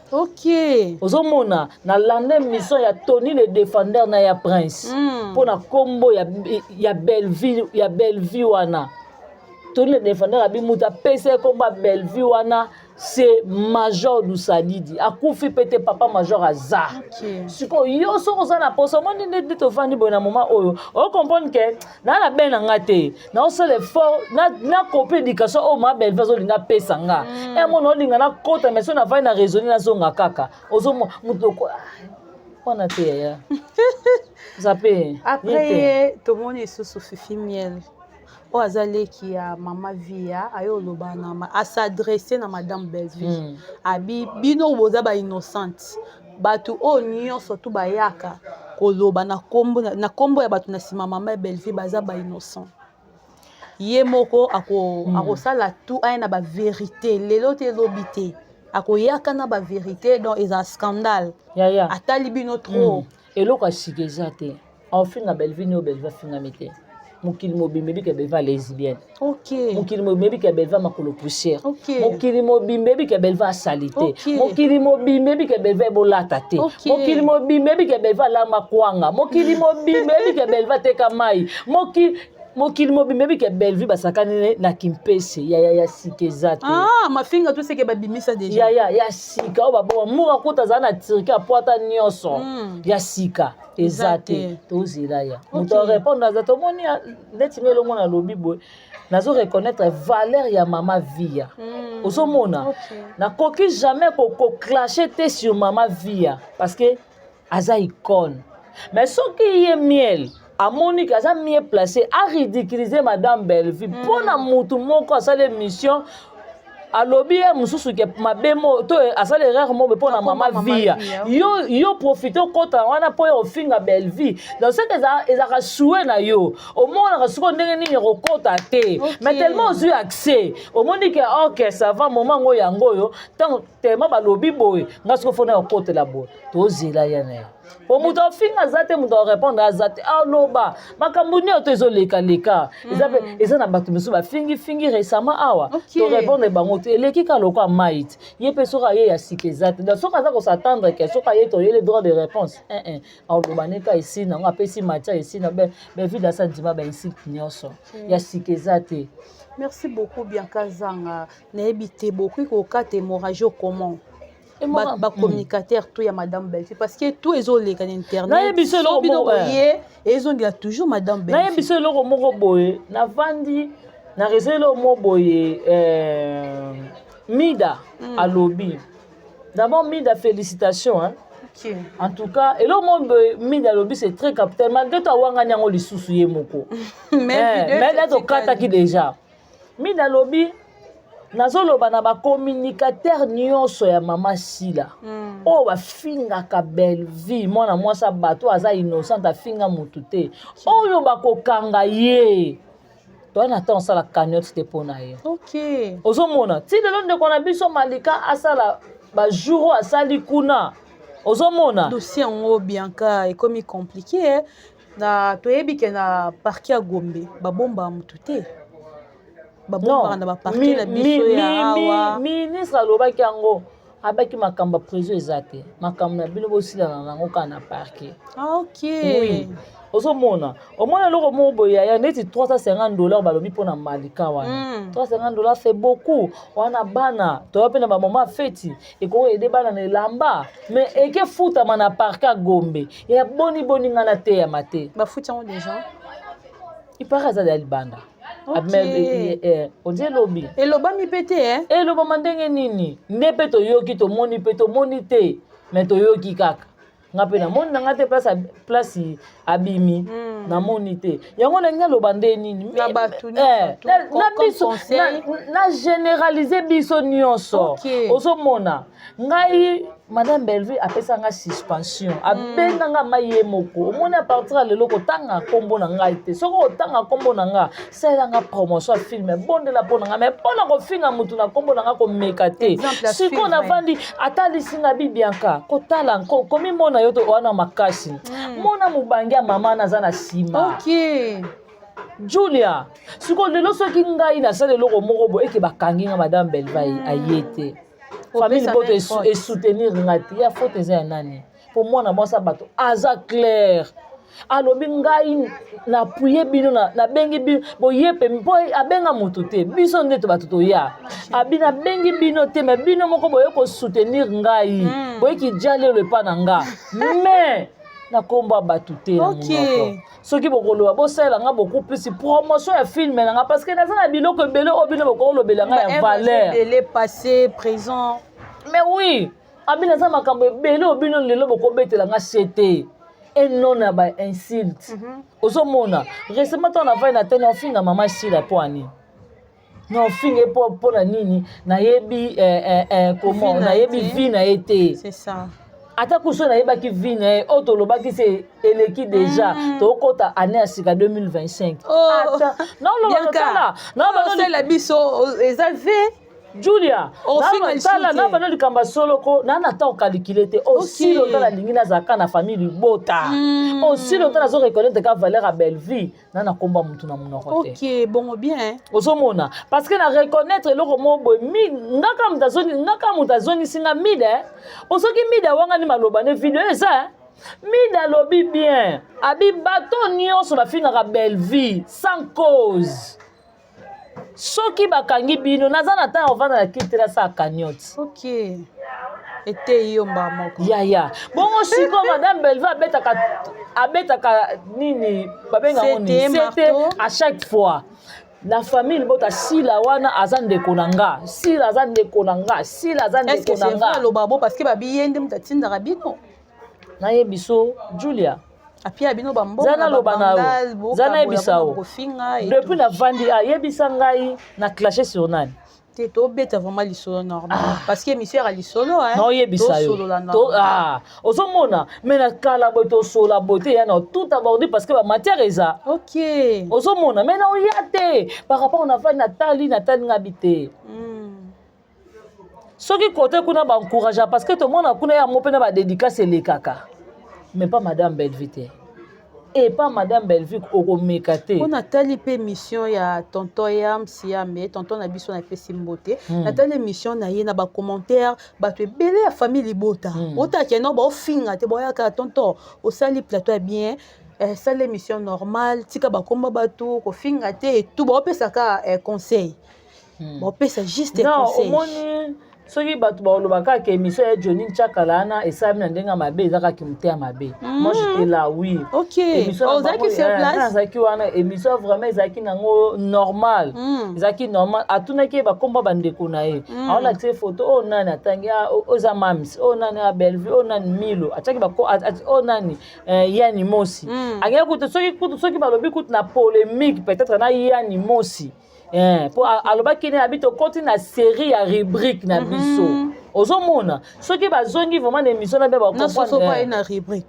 Ozomona, nalanda émission ya Tony le défendeur na ya Prince mpo na nkombo ya Bellevie, ya Bellevie wana. Tony le défendeur abi moto apesa ye nkombo ya Bellevie wana, c'est major Dusadidi. Akufi mpe te, papa major aza. Sikoyo yo soki oza na posa, omoni nde tovandi boye na moment oyo, ocomprendre ke naa na be na nga te, naosala effort nakopi éducation oyo ma Bellevie azolinga apesa nga. Emona olinga nakota, mais so navandi na raisonne, nazonga kaka. Ozomona moto wana te, yaya zape. Après ye tomoni lisusu Fifi Miel oyo aza leki ya mama Via, aye oloba na as'adresse na madame Bellevue. Abi bino boza bainnocente, bato oyo nyonso tu bayaka koloba na nkombo ya bato na nsima mama Bellevue baza bainnocent. Ye moko akosala tout aye na bavérité lelo te, elobi te. Akoyaka na bavérité, donc eza scandale. Yaya. Atali bino trop. Eloko ya sika eza te. Aofinga Bellevue nini? Oyo Bellevue afingami te. Mokili mobimba ebika Bellevue lesbienne. Mokili mobimba ebika Bellevue makolo poussière. Mokili mobimba ebika Bellevue asali te. Mokili mobimba ebika Bellevue ebolata te. Mokili mobimba ebika Bellevue alamba kwanga. Mokili mobimba ebika Bellevue ateka mai. Mokili mobimba ebika Bellevue basakani na kimpese. Yaya, ya sika eza te. Ah, mafinga to seke babimisa déjà. Yaya, ya sika oyo baboma mura kuta azala na Turquie, apwata nyonso. Ya sika eza Eza te. te. Tozela ya moto arépondre aza. Tomoni neti ngai elongo nalobi boye, nazo reconnaître valeur ya mama Via. Ozomona, nakoki jamais koclasher te sur mama Via parce que aza icône. Mais soki ye miel amoni ke aza mieux placé aridiculiser madame Bellevue mpo na mutu moko asali émission, alobi ye mosusu ke mabe mo to asali erreur mo boye mpo na Akoma mama mama Via, Via. yo profite okota wana mpo yo ofinga Bellevue. Donc soki ezalaka souhait na yo, omonaka sikoyo ndenge nini okokota te. Mais tellement ozwi accès, omoni ke ok, ça va, moment ngo yango oyo, ntango tellement balobi boye, nga sikoyo fona okotela boye. Tozela ya na ye po moto afinga aza te, moto arépondre aza te. Aloba makambo nyonso ezolekaleka, eza mpe eza na bato mosusu bafingifingi récemment awa. Torépondre bango te, eleki ka lokwa mai te. Ye mpe soki aye, ya sika eza te. Donc soki aza kos'attendre ke soki aye toyele droit de réponse, un aloba neka esi nango, apesi matière esi na bevide, asa ndima bainsulte nyonso. Ya sika eza te. Merci beaucoup, Bianca Zanga. Nayebi te bokoki kokata hémorragie comment bacommunicateur to ya madame Bellevue, parce que tout ezoleka na internet. Nayebi so eloko bino moko, boye ezongela toujours madame Nayebi Bellevue. So eloko moko boye, navandi na réseau, eloko moko boye, Mida alobi. D'abord Mida, félicitation, hein. En tout cas, eloko moko boye Mida alobi, c'est très capital, malgré to awangani yango lisusu ye moko. Mais vidéo mais etikali. Tokataki déjà. Mida alobi: nazoloba na bacommunicateur nyonso ya mama Sila oyo bafingaka Bellevue, mwana mwasi ya bato aza innocente, afinga motu te, oyo bakokanga ye, toya na ntango osala cagnotte te mpo na ye. Ozomona ti lelo ndeko na biso Malika asala bajour oyo asali kuna, ozomona. Dossier yango, Bianca, ekomi compliqué, eh. Na toyebi ke na parquet ya Gombe babombaka motu te, babombaka na baparquet na biso ya awa. Ministre alobaki yango, abaki makambo ya prison eza te, makambo na bino bosilana nango kaka na parquet. Ah, ok. Oui, ozomona, omona eloko moko boye, yaya, neti 350 $ balobi mpona Malika wana. 350 $, c'est beaucoup wana. Bana toya mpe na bamama feti, ekoki aider bana na elamba, mais ekefutama na parquet ya Gombe ya boni boni, ngai nateyama te. Bafuti yango déjà? Ipara aza ya libanda. Ondie elobi. Elobami mpe te, eh? Elobama ndenge nini? Nde mpe toyoki, tomoni mpe, tomoni te, mais toyoki kaka. Nga mpe namoni na nga te place abimi. Namoni te yango, ndenge aloba nde nini? Na bato nyonso na comme biso conseil. Na généralise biso nyonso. Ozomona ngai, madame Bellevue apesa nga suspension, abenga nga mai ye moko. Omoni, à partir ya lelo kotanga nkombo na ngai te. Soki otanga nkombo na nga, salelanga promotion ya film, bondela mpo na ngai, mais mpo na kofinga motu na nkombo na ngai, komeka te. Exemple ya Sikoyo suivre. Navandi, atalisi nga bi Bianca, kotala komimona yo to wana makasi, mona mobangi ya mama naza na nsima. Julia, sikoyo lelo soki ngai nasala eloko moko boye eke bakangi nga, madame Bellevue aye te, famille Opesa boto même faute. esoutenir nga te, ya faute eza ya nani? Po mwana mwasi ya bato aza clair, alobi: ngai napuye bino, nabengi bino boye pe mpo abenga motu te, biso nde to bato toya abi nabengi bino te, mais bino moko boye kosoutenir ngai. Boyeki dia lelo epa na nga, mais na nkombo ya bato te na monoko. Soki bokoloba, bosalela nga beaucoup plus promotion ya film na nga, parce que naza na biloko ebele oyo bino bokolobela nga ya valeur. Ebele, passé, présent. Mais oui, abi naza makambo ebele oyo bino lelo bokobetela nga se te eno na bainsulte. Ozomona, récemment ntango navai na te, naofinga mama Sila mpo ani naofinga ye mpo na nini? Nayebi comment Vie na ye nayebi te. vie na ye te. C'est ça. Ata kuso nayebaki vie na ye, oyo tolobaki se eleki déjà. Tokota année ya sika 2025. Oh. Ata naoloba, Bianca, totala. osala biso eza v. Julia, tala na bano likambo ya solo ko na na ta okalikile te. Aussi longtemps nalingi nazalaka na famille libota, aussi longtemps nazo reconnaître ka valeur ya Bellevue, na nakomba mutu na monoko te. Ok, bongo bien. Ozomona, parce que na reconnaître eloko moko boye, ngaka moto azongisi nga Mida. Po soki Mida wangani maloba ne video eza Mida alobi bien, abi bato nyonso bafingaka Bellevue sans cause, soki bakangi bino, naza na ntango ovanda na kiti te, nasala cagnotte. Ok, eteyi yo mbaa moko. Yaya, bongo sikoyo madame Bellevue abetaka nini, babengango nini, sete à chaque fois la famille libota. Sila wana aza ndeko na nga, Sila aza ndeko na nga, Sila aza ndeko na nga. Aloba bo parce que babi ye nde moto atindaka bino. Nayebi so, Julia. Apia bino bambongo. Za naloba na yo, za nayebisa yo, depuis navandi ayebisa ngai na clashe sur nani? Te, tobeta vraiment lisolo normal, parce que émission ya lisolo. Naoyebisa yo, ozomona, mais na kala boye tosola boye te, ya na tout abordé parce que bamatière eza. Ozomona, mais naoya te par rapport navandi, natali ngabi te. Soki kote kuna baencourage, parce que tomona kuna yango mpe na badédicace elekaka, mais pas madame Bellevue te, et pas madame Bellevue okomeka te. Mpo natali mpe émission ya tonton Yam Siame, tonton na biso, napesi mbote. Natali émission na ye, na bacommentaire bato ebele ya famille libota. Otaki no baofinga te, boyaka tonton osali plateau ya bien, sala émission normale, tika bakomba bato kofinga te et tout, baopesaka conseil, baopesa juste non conseil. Omoni, soki bato baloba kaka émission ya Johnny Nchakala wana esalami na ndenge ya mabe, eza kaka mote ya mabe. Moi, j'étais là, oui. Ozalaki sur place. Nazalaki wana. Émission vraiment ezalaki nango normal. Ezalaki normal. Atunaki ye bakomba bandeko na ye, aolakisa ye photo oyo nani atangi, oyo eza mams, oyo nani ya Bellevue, oyo nani Milo atiaki, oyo nani Yani Mosi. Akei kutu, soki kutu soki balobi kutu na polémique peut-être na Yani Mosi, mpo alobaki ne abi tokoti na série ya rubrique na biso. Ozomona, soki bazongi vraiment na émission na be baocomprendre na rubrique.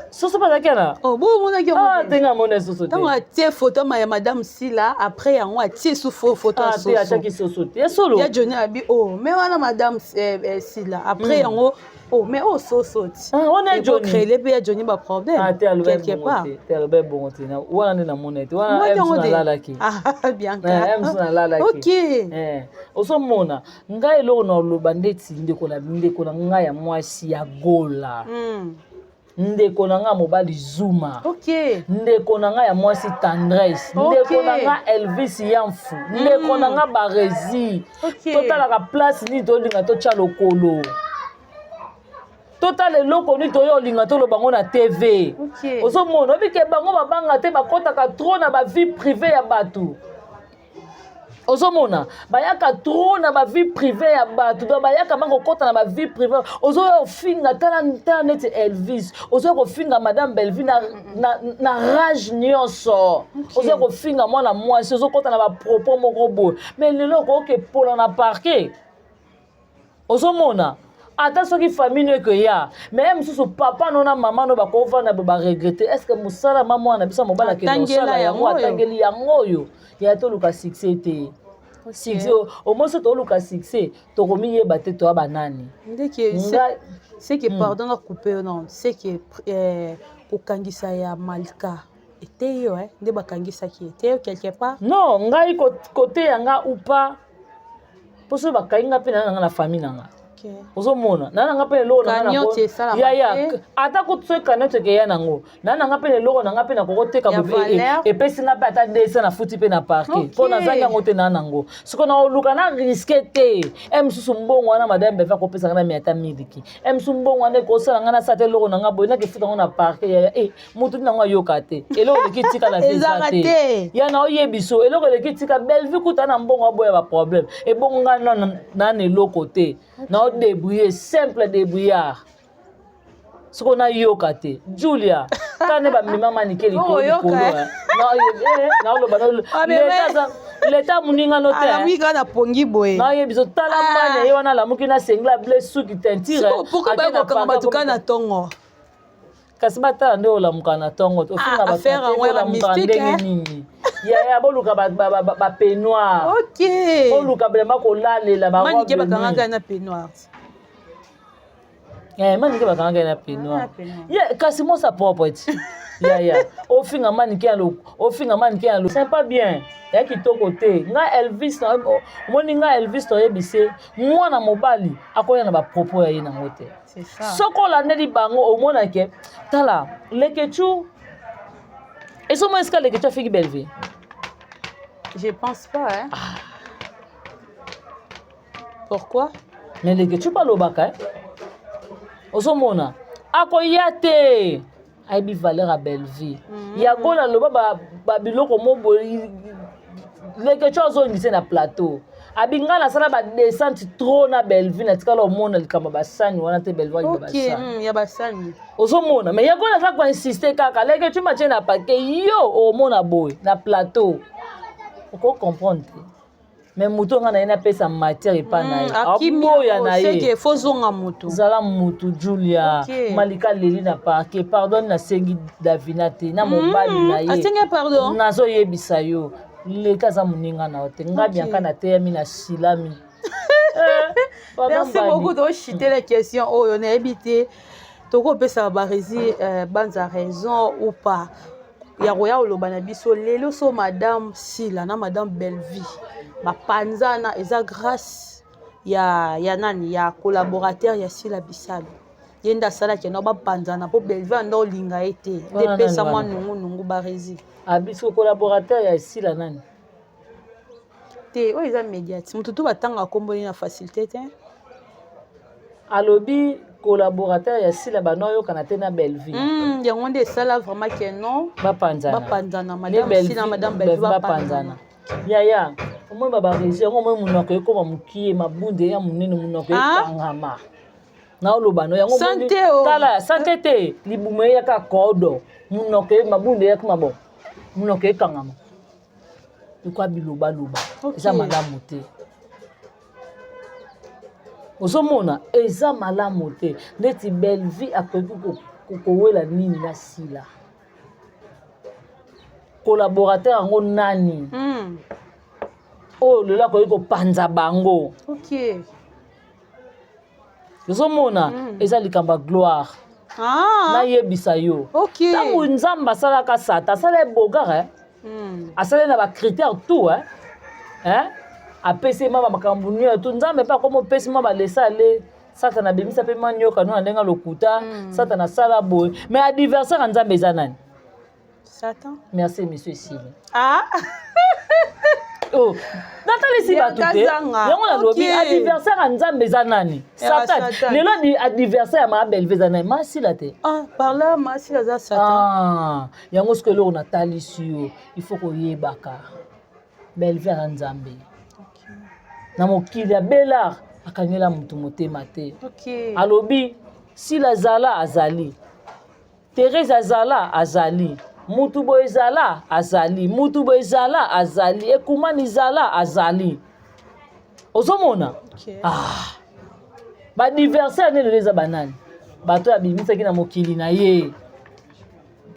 Soso bazalaki na bomonaki? Tenga amona soso te. Ntango atie photo ya madame Sila, après yango atie su photo ya soso. Atiaki soso te, ya solo. Ya Johnny abi oh, mais wana madame Sila, après yango oh, mais oyo soso ti. Wana Johnny créer mpe ya Johnny baproblème quelque part. Te, aloba bongo te. Wana nde namona ete wana nalalaki. Bianca. Nalalaki. Ozomona, ngai eloko na oloba ndeti ndeko na ngai ya mwasi ya Gola, ndeko na ngai mobali Zuma, ndeko na ngai ya mwasi Tendresse, ndeko na ngai Elvis Yamfu, ndeko na ngai Baresi, totalaka place nini tolinga totya lokolo, totala eloko nini toyo olinga toloba ngo na TV. Ozomona, obike bango babanga te, bakɔtaka trop na bavie privée ya bato. Ozomona, bayaka trop na bavie privée ya bato, donc bayaka bakokɔta na bavie privée. Ozoya kofinga, tala, tala neti Elvis, ozoya kofinga madame Bellevue na rage nyonso. Ozoya kofinga mwana mwasi, ozokɔta na bapropos moko boye, mais lelo okoki epola na parquet. Ozomona, ata soki famille no ekoya, mais ye mosusu papa no na mama no bakovanda bo baregretter: est ce que mosala ma mwana biso ya mobali akende kosala yango, atangeli yango oyo ya toluka succès te? Succès omoi, so toluka succès, tokomiyeba te toya banani. C'est que, pardon na coupe, non, c'est que kokangisa ya Malka ete yo nde bakangisaki ete yo quelque part. Non, ngai kote ya nga ou pas, mpo soki bakangi nga mpe na nga na famille na nga. Ozomona, na nanga mpe eloko yaya, ata kutu soki cagnotte ekeya nango, na nanga mpe eloko na nga mpe nakokoteka, epesi nga mpe ata 200, na futi mpe na parquet, mpo nazangi yango te. Na nango siko na oluka na risque te. E mosusu mbongo wana madame Befa akopesa nga na mi ata miliki, e mosusu mbongo wana ekosala nga nasala te eloko na nga boye, nakefuta yango na parquet. Yaya, e motu nango ayoka te, eloko eleki tika na vie eza te. Ya na oyebi so eloko eleki tika Bellevue kuta na mbongo aboya baproblème, ebongo nga nana eloko te, na odébrouiller, simple débrouillard. Soko nayoka te, Julia, tane bamema manike likolo likolo, naoloba leta moninga no te. Alamuki na pongi boye. Nayebi so, tala mane ye wana alamuki na sengla ble, suki teinture. Pourquoi bayokokanga bato kaka na ntongo? Kasi batala nde olamuka na ntongo, ofinga bato, olamuka ndenge nini? Yaya, boluka bapeignoir, boluka bilamba kolalela. Manike bakangaka na peignoir. Manike bakangaka na peignoir, kasi mosa propre ti. Yaya, ofinga Manike ya, ofinga Manike ya, c'est pas bien, ya kitoko te. Nga Elvis, omoni nga Elvis, toyebise mwana mobali akoya na bapropos ya ye nango te. Soki olandeli bango, omonake tala Leketu, ezomona esika Leketu afiki Bellevue. Je pense pas, hein? Ah. Pourquoi? Mais Leketu balobaka, ozomona akoya te, ayebi valeur ya Bellevue. Yango naloba babiloko mo boye, Leketu azongise na plateau, abi ngai nasala badescente trop na Bellevue, natikala omona likambo basani wana te. Bellevue alinga ya basani. Ozomona, mais yango naza koinsiste kaka, Leketu matie na pake yo, omona boye na plateau, okocomprendre te. Mais motu nga na ye napesa matière epa na ye, aboya na ye. Fozonga motu. Zala motu, Julia. Malika leli na parquet, pardon nasengi Davina te na mobali na ye. Asengi pardon. Nazoyebisa yo, leka aza moninga na yo te. Nga Bianka nateyami na silami. Merci beaucoup. Toshite la question oyo, nayebi te tokopesa Baresi Banza raison ou pas ya koya koloba na biso lelo. So madame Sila na madame Bellevie bapanzana, eza grâce ya nani? Ya collaborateur ya Sila Bisalo, ye nde asalaki yango bapanzana, mpo Bellevie anda olinga ye te, nde epesa mwa nungunungu, Baresi. Abiso collaborateur ya Sila nani? Te, oyo eza médiate, motu tu batanga nkombo na facilité te. Alobi collaborateur ya Sila bano oyokana te na Bellevue. Yango nde esala vraiment ke non. Bapanzana. Bapanzana, madame Sila, madame Bellevue bapanzana. Yaya, omoi babaresi yango, omoi monoko ekóma mokie, mabunde ya monene, monoko ekangama. Naoloba no yango, tala sante te, libumu eyaka kodo, monoko, mabunde eyaki mabo, monoko ekangama ekwa bilobaloba. Eza malamu te, ozomona eza malamu te. Neti Bellevue akoki kowela nini na Sila? Collaborateur yango nani oyo lelo akoki kopanza bango? Ozomona, eza likambo ya gloire. Nayebisa yo, ntango Nzambe asalaka Satan, asala ye bogare, asali na bacritère tout, eh? Apesi ma bamakambo nyonso tu. Nzambe mpe akoma opesi mwa balesa ale, Satana abimisa mpe mwa nyoka no na ndenge lokuta. Satana asala boye, mais adversaire ya Nzambe eza nani? Satan. Merci, monsieur Esili. Ah. Oh, natalisi bato te, yango nalobi, adversaire ya Nzambe eza nani? Satan. Lelo adversaire ya maa Bellevue eza nani? Masila te. Ah, par là Masila aza Satan. Ah, yango soki eloko natalisi yo, il faut koyebaka Bellevue aza Nzambe na mokili ya Belar, akangela motu motema te. Alobi Sila azala, azali Therese, azala, azali mutu boye, ezala, azali mutu boye, ezala, azali ekumani, zala, azali. Ozomona? Ah. Baadversaire nde lelo eza banani? Bato oyo abimisaki na mokili na ye.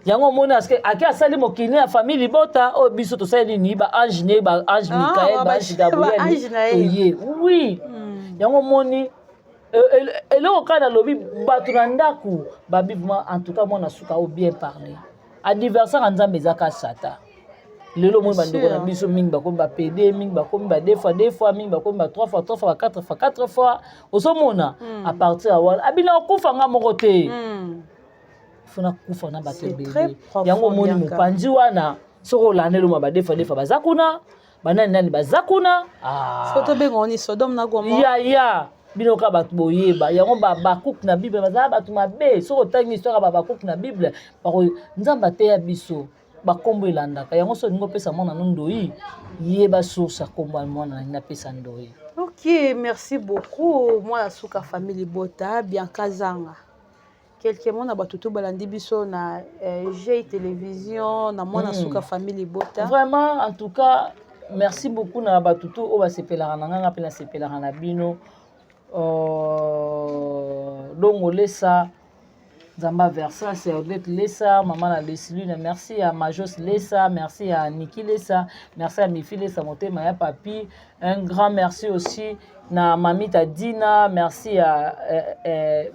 Yango omoni ake asali mokili ya famille libota oyo, biso tosali nini? Baange ne, baange Mikael, baange Gabriel, oye oui. Yango omoni eloko kaka nalobi, bato na ndako babi vraiment, en tout cas mwana suka o bien parler. Adversaire ya Nzambe eza ka Satan. Lelo omoni bandeko na biso mingi bakomi bapédé, mingi bakomi ba deux fois deux fois, mingi bakomi ba trois fois trois fois, ba quatre fois quatre fois. Ozomona, à partir ya wana abina okufa nga moko te, fo nakufa na bato ebele. Yango omoni mopanzi wana, soki olanda eloma, ba deux fois deux fois baza kuna, banani nani baza kuna. Tobenga ni Sodome na Gomorrhe. Yaya, bino kaka bato boyeba yango, bakuke na Bible bazala bato mabe. Soki otangi histoire ya bakuke na Bible, Nzambe ateya biso bakombo elandaka yango. So olingi opesa mwana no ndoi, yeba source ya kombo ya mwana nalingi napesa ndoi. Ok, merci beaucoup, mwana suka famille libota, Bianca Zanga. Quelque mot na bato to balandi biso na G Télévision na mwana suka famille libota. Vraiment, en tout cas merci beaucoup na bato to oyo basepelaka na nganga mpe nasepelaka na bino. Dongolesa. Nzamba Versas, ya Odette Lesa, maman na Lesilune, merci à Majos Lesa, merci à Niki Lesa, merci à Mifi Lesa Motema ya Papi, un grand merci aussi na Mamita Dina, merci à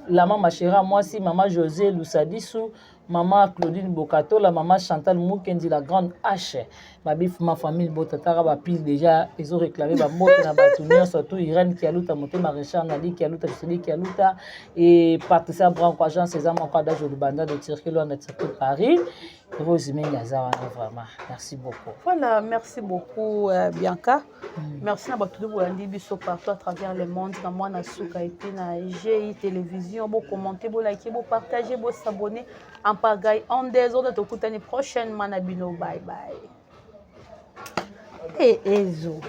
la maman chérie mwasi, maman José Lusadisu, maman Claudine Bokatola, maman Chantal Mukendi, la grande H. Babif ma famille botataka bapile déjà ezo réclamer bambote na bato nyonso, surtout Irène Kialuta Motema, Richard Nali Kialuta, Joseli Kialuta et Patricia Branco, agence eza moko adage Lubanda de Turquie, Luanda, Turquie, Paris. Rose Mingi aza wana vraiment. Merci beaucoup. Voilà, merci beaucoup Bianca. Merci na bato bolandi biso partout à travers le monde na mwana suka et puis na GI Télévision. Bo commenter, bo liker, bo partager, bo s'abonner en pagaille, en désordre. Tokutani prochainement na bino. Bye bye. Et Ezo.